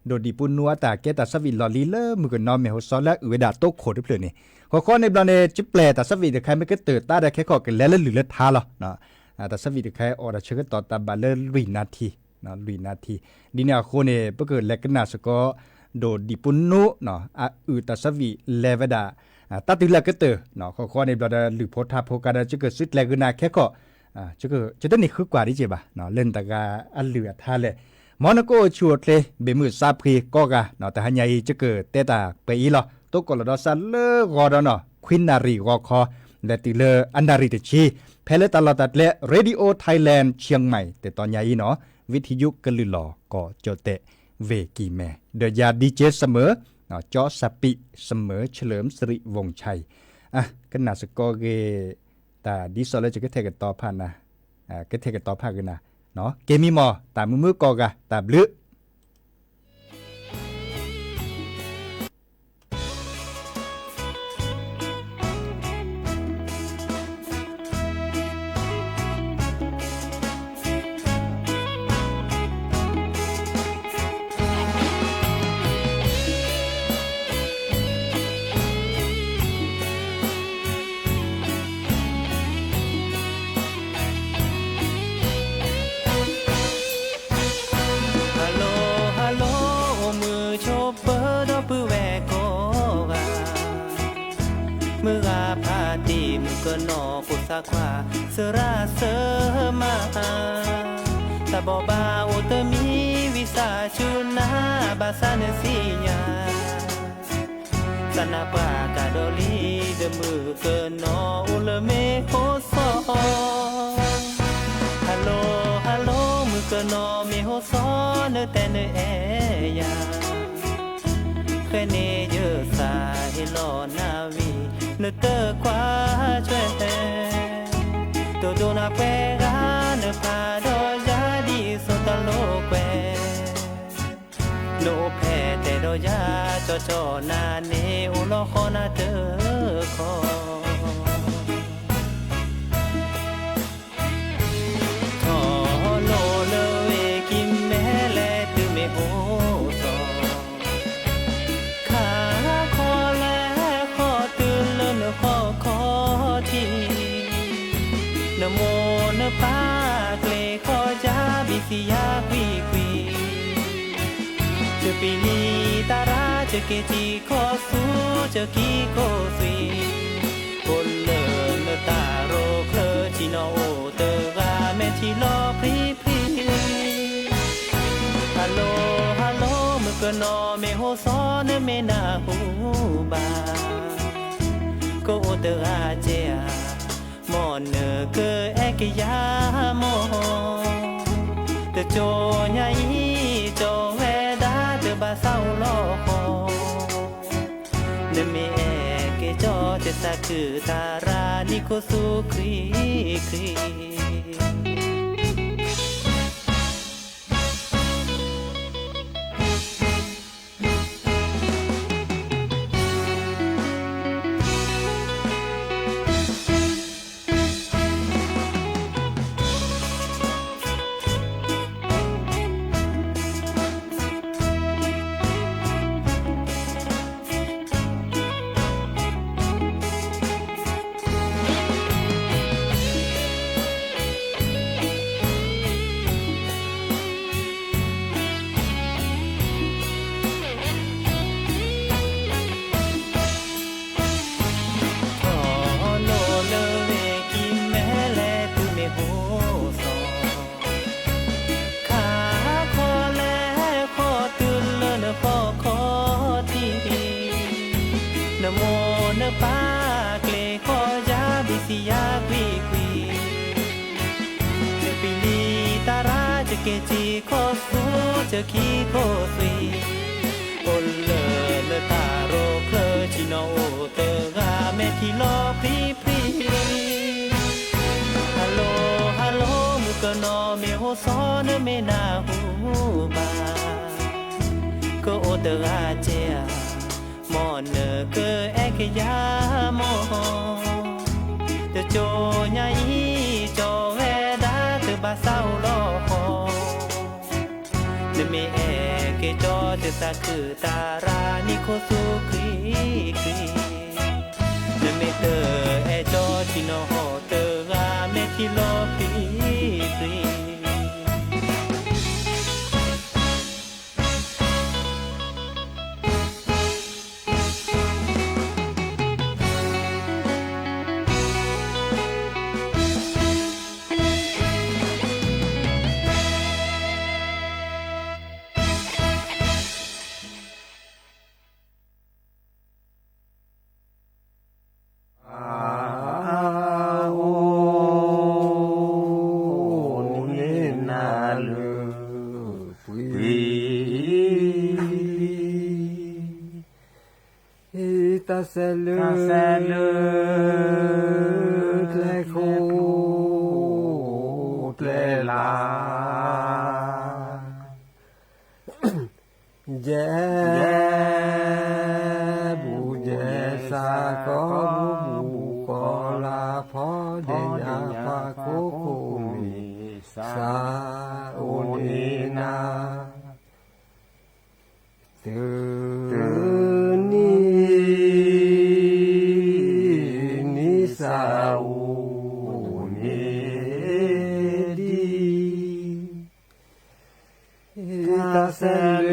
ဒိၣ်ဒံၣ်ပူနူအတၢ်ကဲတၢ်ဆၢဝံၣ်လီၢ်လံၤလၢမုၣ်ကနီၤမ့ၢ်ဟိစီလၢအုၣ်ဝဲဒၣ်တိခိၣ်တဖျၢၣ်န့ၣ် ဃီဃီန့ၣ်ဘျီန့ၣ် ကပျဲၢ်တၢ်ဆၢဝံၣ်တခါမ့ၢ်ကတၢၢ်တၢ်ဒီးခဲခီၣ်ကလဲၤလၢလုၢ်လၢထါလီၤ. တၢ်ဆၢဝံၣ်တခါအံၤအိၣ်ဒီးဆၢကတီၢ်တၢ်ဘၣ်လၢလွံၢ်နၣ်ထံ လွံၢ်နၣ်ထံ ဒ်န့ၣ်အဃိန့ၣ် ပကလဲၤကနၣ်စ့ၢ်ကီး ဒိၣ်ဒံၣ်ပူနူ အအုၣ်တၢ်ဆၢဝံၣ်လဲၤဝဲဒၣ် တၢ်တုၤလၢကတၢၢ် ဃီဃီန့ၣ်ဘျီဒီး လုၢ်ဖိထါဖိကါဒီး ယကစုကျဲၤဂုာ်နၤခဲခီၣ် ယတန့ၢ်ဃုကွၢ်ဒံးက့ၤဘၣ် လၢနတဂၤအလုၢ်အထါလဲၣ်. မ်နကအိၣ်ဆူၣ်အိၣ်ချ့ ဘၣ်မုာ်စးဖှံကိးဂၤ တဟါညါအံၤ ယကတဲတၢ်ပှဲၤအံၤလီၤ. တိကိးလီၤဒီးစးလၢဂီၤဒီးနီၤ ခွံနၣ်ရံၣ်ဂီၤခီ လဲၤတုၤလၢအနၣ်ရံၣ်တဆံ ဖဲလၢတၢ်လီၢ်တၢ်ကျဲ Radio Thailand Chiang Mai တတီၤညါအံၤနီၤ ဝံထယုကလုၢ်လီၢ်ကီၢ်ကၠီၣ်တဲၣ် ဝ့ၢ်ကံၢ်မဲ ဒီးယၤ DJ စမၢၣ် ကၠီစပံး စမၢၣ် เฉลิมสิริวงศ์ชัย ကနၣ်စ့ၢ်ကီးဂ့ၤ တၢ်ဒ်သိးလၢယကထဲကတီၤဖးနၤ ကထဲကတီၤဖးဂ့ၤနၤ က့ၤမံမီၢ် တၢ်မုာ်မုာ်ကိးဂၤ တၢ်ဘျုး Hello hello အိၣ်မုာ်ဆိးပၢၤဒီပုၢ်ဝဲၢ်ကိးဂၤ မုၢ်ဂၤဖးတ့ၢ်မုၣ်ကနီၤဖိသၣ်ခွါ စရၣ်စၢမး တၢ်ဘိးဘၣ်အိၣ်တမံၤဝံသးစူၤနၤ ဘၣ်ဆၣ်နသ့ၣ်ညါ သးနၢ်ပှၢ်ကဒီးလံ ဒီးမုၣ်ကနီၤအိၣ်လၢမ့ၢ်ဃိစီ Hello hello မုၣ်ကနီၤမ့ၢ်ဟိစီ နတဲနအဲၣ်ယၤ ဃဲန့ၣ်ယသးဟ့ၣ်လီၤနၤဝံၤ နတကွၢ်ထွဲ တဒိးနၤပှဲၤဂၤ နဖးဒီးယၤဒ်သိးတၢ်လိာ်ကွဲ နအိၣ်ဖဲတဲဒီးယၤ ကၠီကၠီနၤန့ၣ် အိၣ်လီၤဃီနၤတခီ ထီၣ်လိၣ်လၢဝ့ၢ်ကံၢ်မဲလဲၤတုၤမ့ၢ်အိၣ်ထီၣ် ခါခီလဲၤဃီတုၤလၢနဟီၣ်ခီၣ်ထံး နမိၢ်နပၢ်ကျဲၤဃီယၤ ဘံသံယၤကွံာ်ကွံာ် ယပံၤလံတၢ်ရၣ် ယက့ၤထံကီၢ်ဆူ ယခံခိၣ်သွံၣ် အိၣ်လၢနတၢ်ရိၣ်ချၢ ထံနီၤအိၣ်တဂၤ မဲာ်ထံလီၤဖှံဖှံ Hello hello မုၣ်ကနီၤမ့ၢ်ဟိစီ နမ့ၢ်နၢ်ဟူဘၣ် ကအိၣ်တဂၤကဲဧါ မ်နကအဲၣ်ကယၤမီၢ် တကၠိညါအံၤ ကၠီဝဲဒၣ်တဘၣ်သးအိၣ်လီၤဃီ နမ့ၢ်အဲၣ်က့ၤကၠီ တသးခုတၢ်ရၣ်လံခိၣ်သူခရံာ်ခရံာ်ထီၣ်လိၣ်လၢဝ့ၢ်ကံၢ်မဲလဲၤတုၤမ့ၢ်ဟိၣ်စီ ခါခီလဲၤဃီတုၤလၢနဟီၣ်ခီၣ်ထံး နမိၢ်နပၢ်ကျဲၤဃီယၤ ဘံသံယၤကွံာ်ကွံာ် ယပံၤလံတၢ်ရၣ် ယက့ၤထံကီၢ်ဆူ ယခံခိၣ်သွံၣ် အိၣ်လၢနတၢ်ရိၣ်ချၢ ထံ နီၢ်အိၣ်တဂၤမ့ၢ်ထံၣ်လီၤပြံပြံ, hello hello မုၣ်ကနီၤမ့ၢ်အိၣ်ဆီနမ့ၢ်နၢ်ဟူဘၣ်, ကအိၣ်တဂၤကဲဧါ, မ်နကအဲၣ်ကယၤမီၢ်, တကၠိညါအံၤ ကၠီဝဲဒၣ်တဘၣ်သးအိၣ်လီၤဃီ နမ့ၢ်အဲၣ်က့ၤကၠီတသးခုတၢ်ရၤ နံၣ်ခိၣ်သူကွံာ်ကွံာ်, နမ့ၢ်တအဲၣ်ကၠီ ထံၣ်နီၢ်ဟီၣ်တဂၤ မ့ၢ်ထံၣ်လီၤပြံပြံ. အိၣ်န့ၢ်နၤလၢပှဲၤလံ, တၢ်ဆဲးလၢ ကျဲခိၣ်ကျဲလၢ် ယဲ ဘူးယဲစး ကီၢ်ဘူးဘူးကီၢ်လၢ် ဖီဒ့ၣ်ညါဖးခိၣ်ခိၣ်မ့ၢ်စး အိၣ်န့ၢ်နၤ တနံၤ နံၣ်စးအိၣ်န့ၢ်ဒံး တၢ်ဆဲးလၢ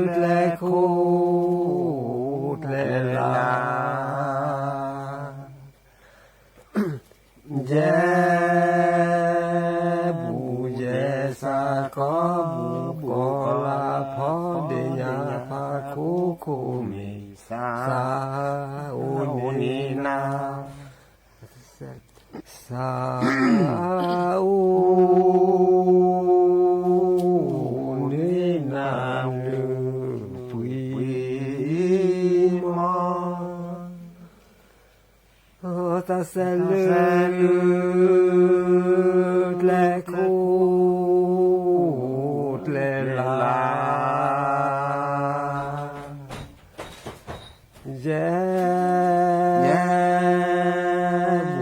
ကျဲခိၣ်ကျဲလၢ် ယဲ ဘူးယဲစး ကီၢ်ဘူးကီၢ်လၢ် ဖီဒ့ၣ်ညါဖးခိၣ်ခိၣ်မ့ၢ်စး အိၣ်န့ၢ်နၤ စး အိၣ်န့ၢ်နၤလၢပှဲၤမီၢ် တၢ်ဆဲးလၢ ကျဲခိၣ်ကျဲလၢ် ယဲ ယဲ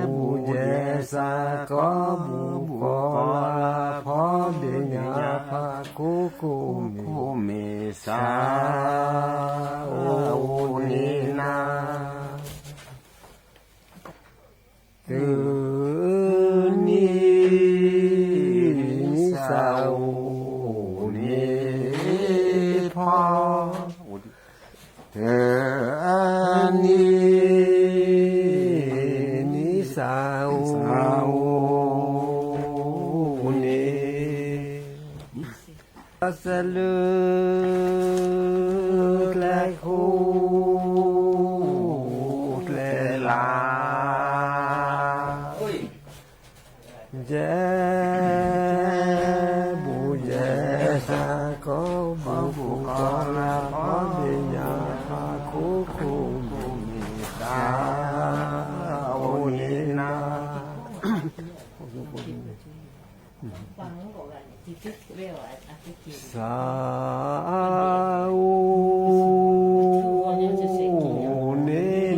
ဘူးယဲစး ကီၢ်ဘူးကီၢ်လၢ် ဖီဒ့ၣ်ညါဖးခိၣ်ခိၣ်မ့ၢ်စး အိၣ်န့ၢ်နၤ တနံၤ နံၣ်စးအိၣ်န့ၢ်ဖီ တနံၤ နံၣ်စးအိၣ်န့ၢ် တၢ်ဆဲးလၢ ကျဲခိၣ်ကျဲလၢ် ယဲ ဘူးယဲစး ကီၢ်ဘူးကီၢ်လၢ် ဖီဒ့ၣ်ညါဖးခိၣ်ခိၣ်မ့ၢ်စး အိၣ်န့ၢ်နၤ စး အိၣ်န့ၢ်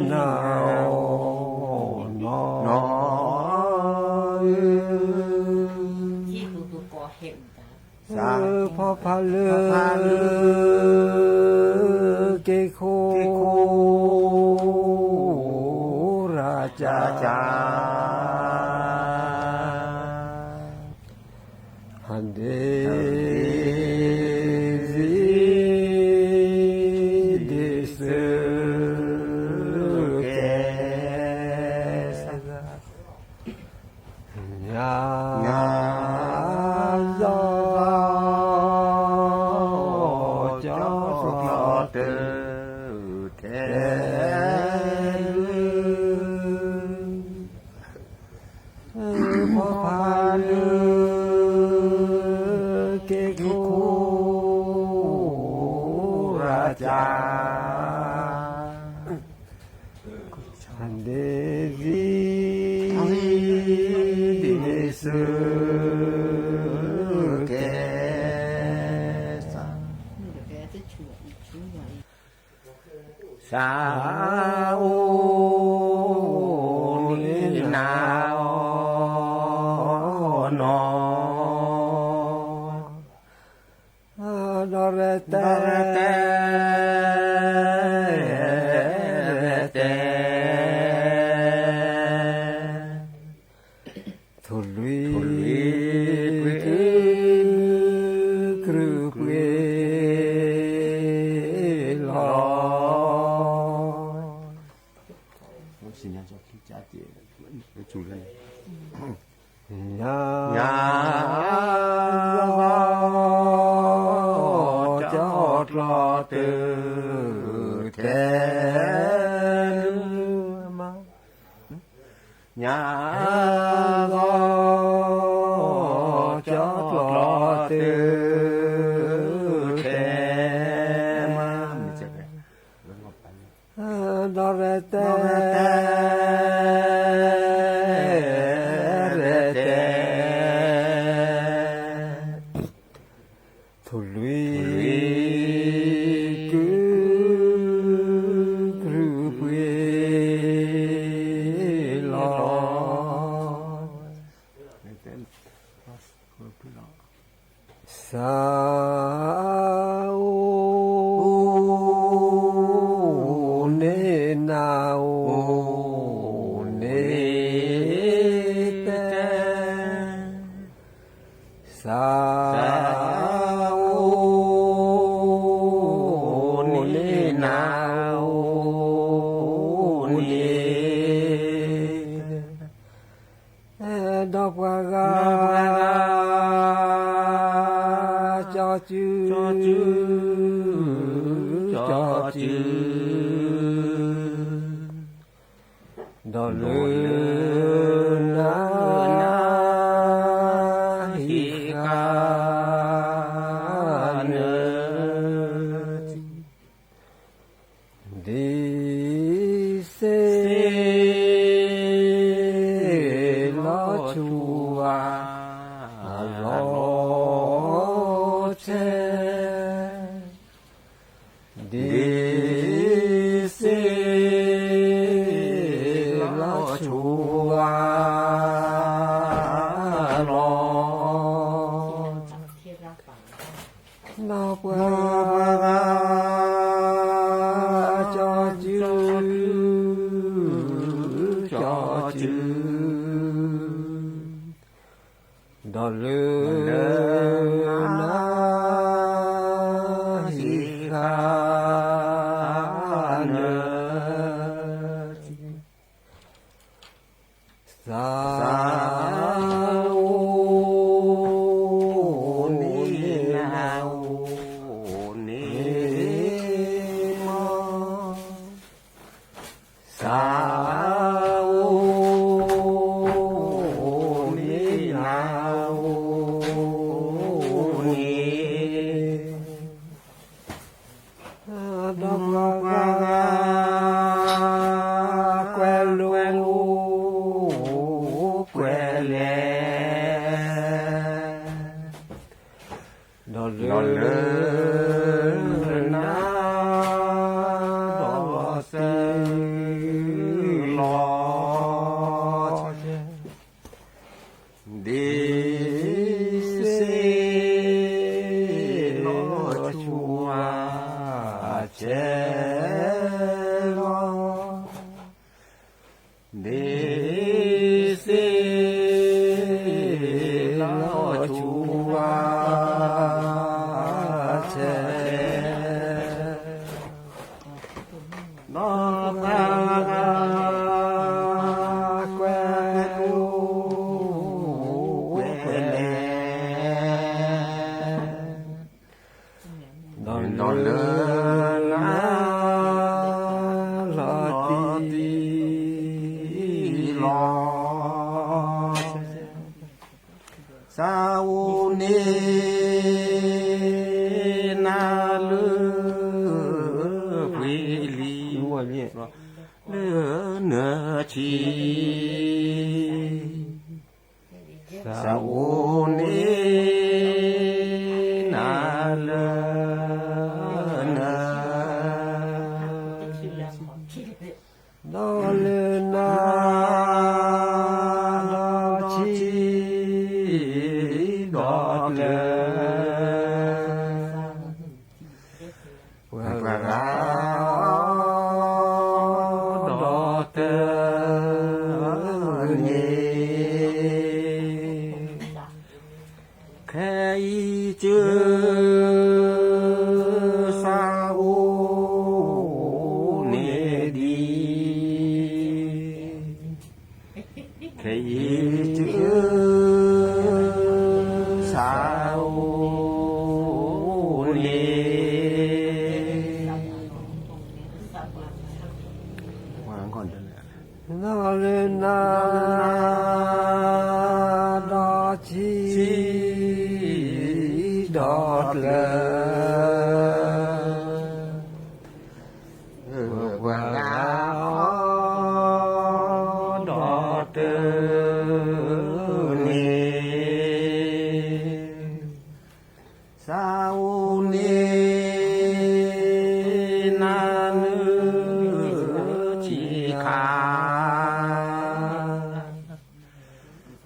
နၤ နီၢ် နီၢ် ဖီဖးလၢ က့ၤခိၣ် ရၢ်ကၠၢ် ဟးဒ့ ဒ့စၢ ကဲ ညါ ယီၤ ကၠီသီတၢ် တဲ လၢ ဒ်သိး ဒ်သိးကဲ သးအိၣ်န့ၢ်နၤ နီၢ် ဒီးရဲၣ်တဲ ရဲၣ်တဲ ထိၣ်လွံၢ် ထိၣ်လွံၢ် ကု ကုကြူးလီၤ. ညါ ညါ ကၠီၣ်ကျီတုၤ ထဲမး ညါ ကၠီၣ်ကျီတုၤ ထဲ မး ဒီးရဲၣ်တဲ ရဲၣ်တဲ ထိၣ်လွံၢ် ကု ကုကြူးလီၤ. သး အိၣ် န့ၢ်နၤ အိၣ် န့ၢ် တဲ သး အိၣ် န့ၢ်နၤ အိၣ် န့ၢ် ဒီးပှၤဂၤ ကၠီၣ်စု ကၠီၣ်စု ဒီးလၢ နၤ ဟံးဃာ် နၤ ဒ်သိး လီၤဆူ အလီၤဆဲး ဒ်သိး လီၤဆူ အလီၤ ဒီးပှၤဂၤ ကၠီၣ်စု ကၠီၣ်စု ဒီးလၢ နၤ ဟံးဃာ် နၤ သး အိၣ် န့ၢ်နၤ အိၣ် န့ၢ် မး သး အိၣ် န့ၢ်နၤ အိၣ် န့ၢ် ဒီးပှၤဂၤ ကွဲးလိာ် ကွဲးလဲၢ် ဒီးလၢ နၤ ဒီး သုလီၤ ဒ်သိး လီၤဆူ အဆဲးလီၤ ဒ်သိး လီၤဆူ အဆဲး ဒီးပှၤဂၤ ကွဲးလိာ် ကွဲးလဲၢ် ဒီးလၢ နၤ လီၤတံၢ်လီၤ သး အိၣ် န့ၢ်နၤ လၢ ပှ့ၤလံ လီၤ လၢနၢၤဆံ, သးအိၣ်န့ၢ်နၤလၢနၢၤဆံ, ဒီးလၢနၢၤဒီးဆံ, ဒီးကျၢၤ ပှၤဂၤဒီးတၢ်န့ၣ်, ခဲအံၤကၢ သးအိၣ်န့ၢ်ဒံး, ခဲအံၤကၢ သးအိၣ်န့ၢ် ဒီးလၢနၢၤဒီးဆံ, ဒီးကျၢၤ ပှၤဂၤဒီးတၢ်န့ၣ်, သးအိၣ်န့ၢ်နၤနၢၤဆံခါ,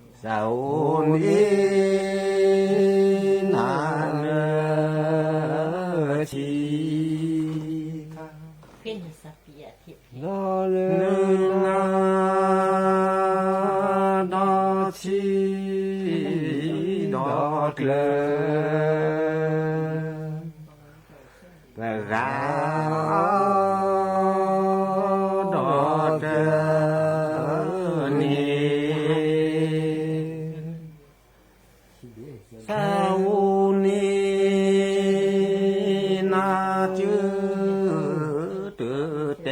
သးအိၣ်န့ၢ်နၤနၢၤဆံခါ, ဒီးလၢနၢၤဒီးဆံ, ဒီးကျၢၤ ပှၤဂၤဒီးတၢ်န့ၣ်, သးအိၣ်န့ၢ်နၤကၢတၢ်တဲ,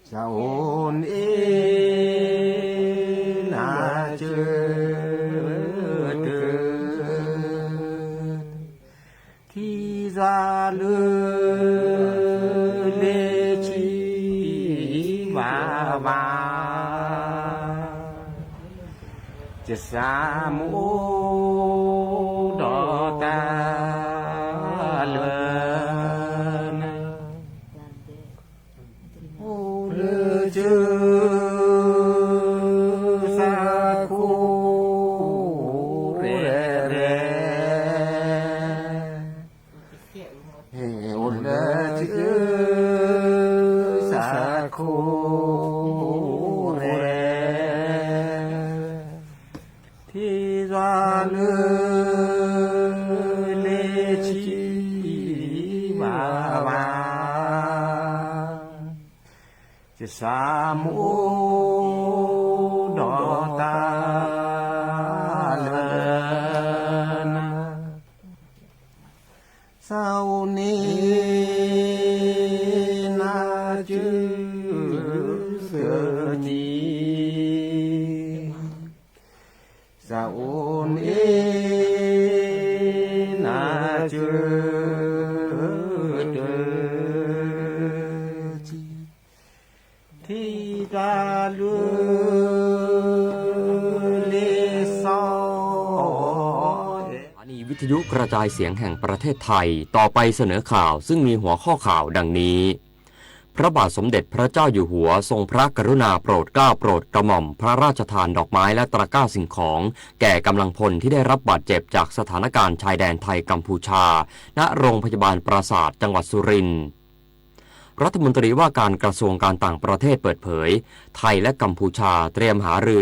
သးအိၣ်န့ၢ်နၤကၢတၢ် ထံၣ်သးလၢ လ့ဆံဘၣ်ဘၣ်, ယစၢ်မ့ၢ်အိၣ်ဒီးတၢ်လၢနၤ, အိၣ်လၢကၢ သးခိၣ်ရဲၣ်ရဲၣ်, အိၣ်လၢကၢ သးခိၣ်ရဲၣ်, ထံၣ်သးလၢ လ့ဆံဘၣ်ဘၣ်, ယစၢ်မ့ၢ်အိၣ်ဒီးတၢ်လၢနၤ, သးအိၣ်န့ၢ်နၤကၢသၢဆံ, သးအိၣ်န့ၢ်နၤကၢတၢ် ထံၣ်တၢ်လၢ လ့စီ สถานีวิทยุกระจายเสียงแห่งประเทศไทย ต่อไปเสนอข่าว ซึ่งมีหัวข้อข่าวดังนี้ พระบาทสมเด็จพระเจ้าอยู่หัวทรงพระกรุณาโปรดเกล้าโปรดกระหม่อมพระราชทานดอกไม้และตะกร้าสิ่งของ แก่กำลังพลที่ได้รับบาดเจ็บจากสถานการณ์ชายแดนไทยกัมพูชา ณ โรงพยาบาลปราสาท จังหวัดสุรินทร์ รัฐมนตรีว่าการกระทรวงการต่างประเทศเปิดเผย ไทยและกัมพูชาเตรียมหารือ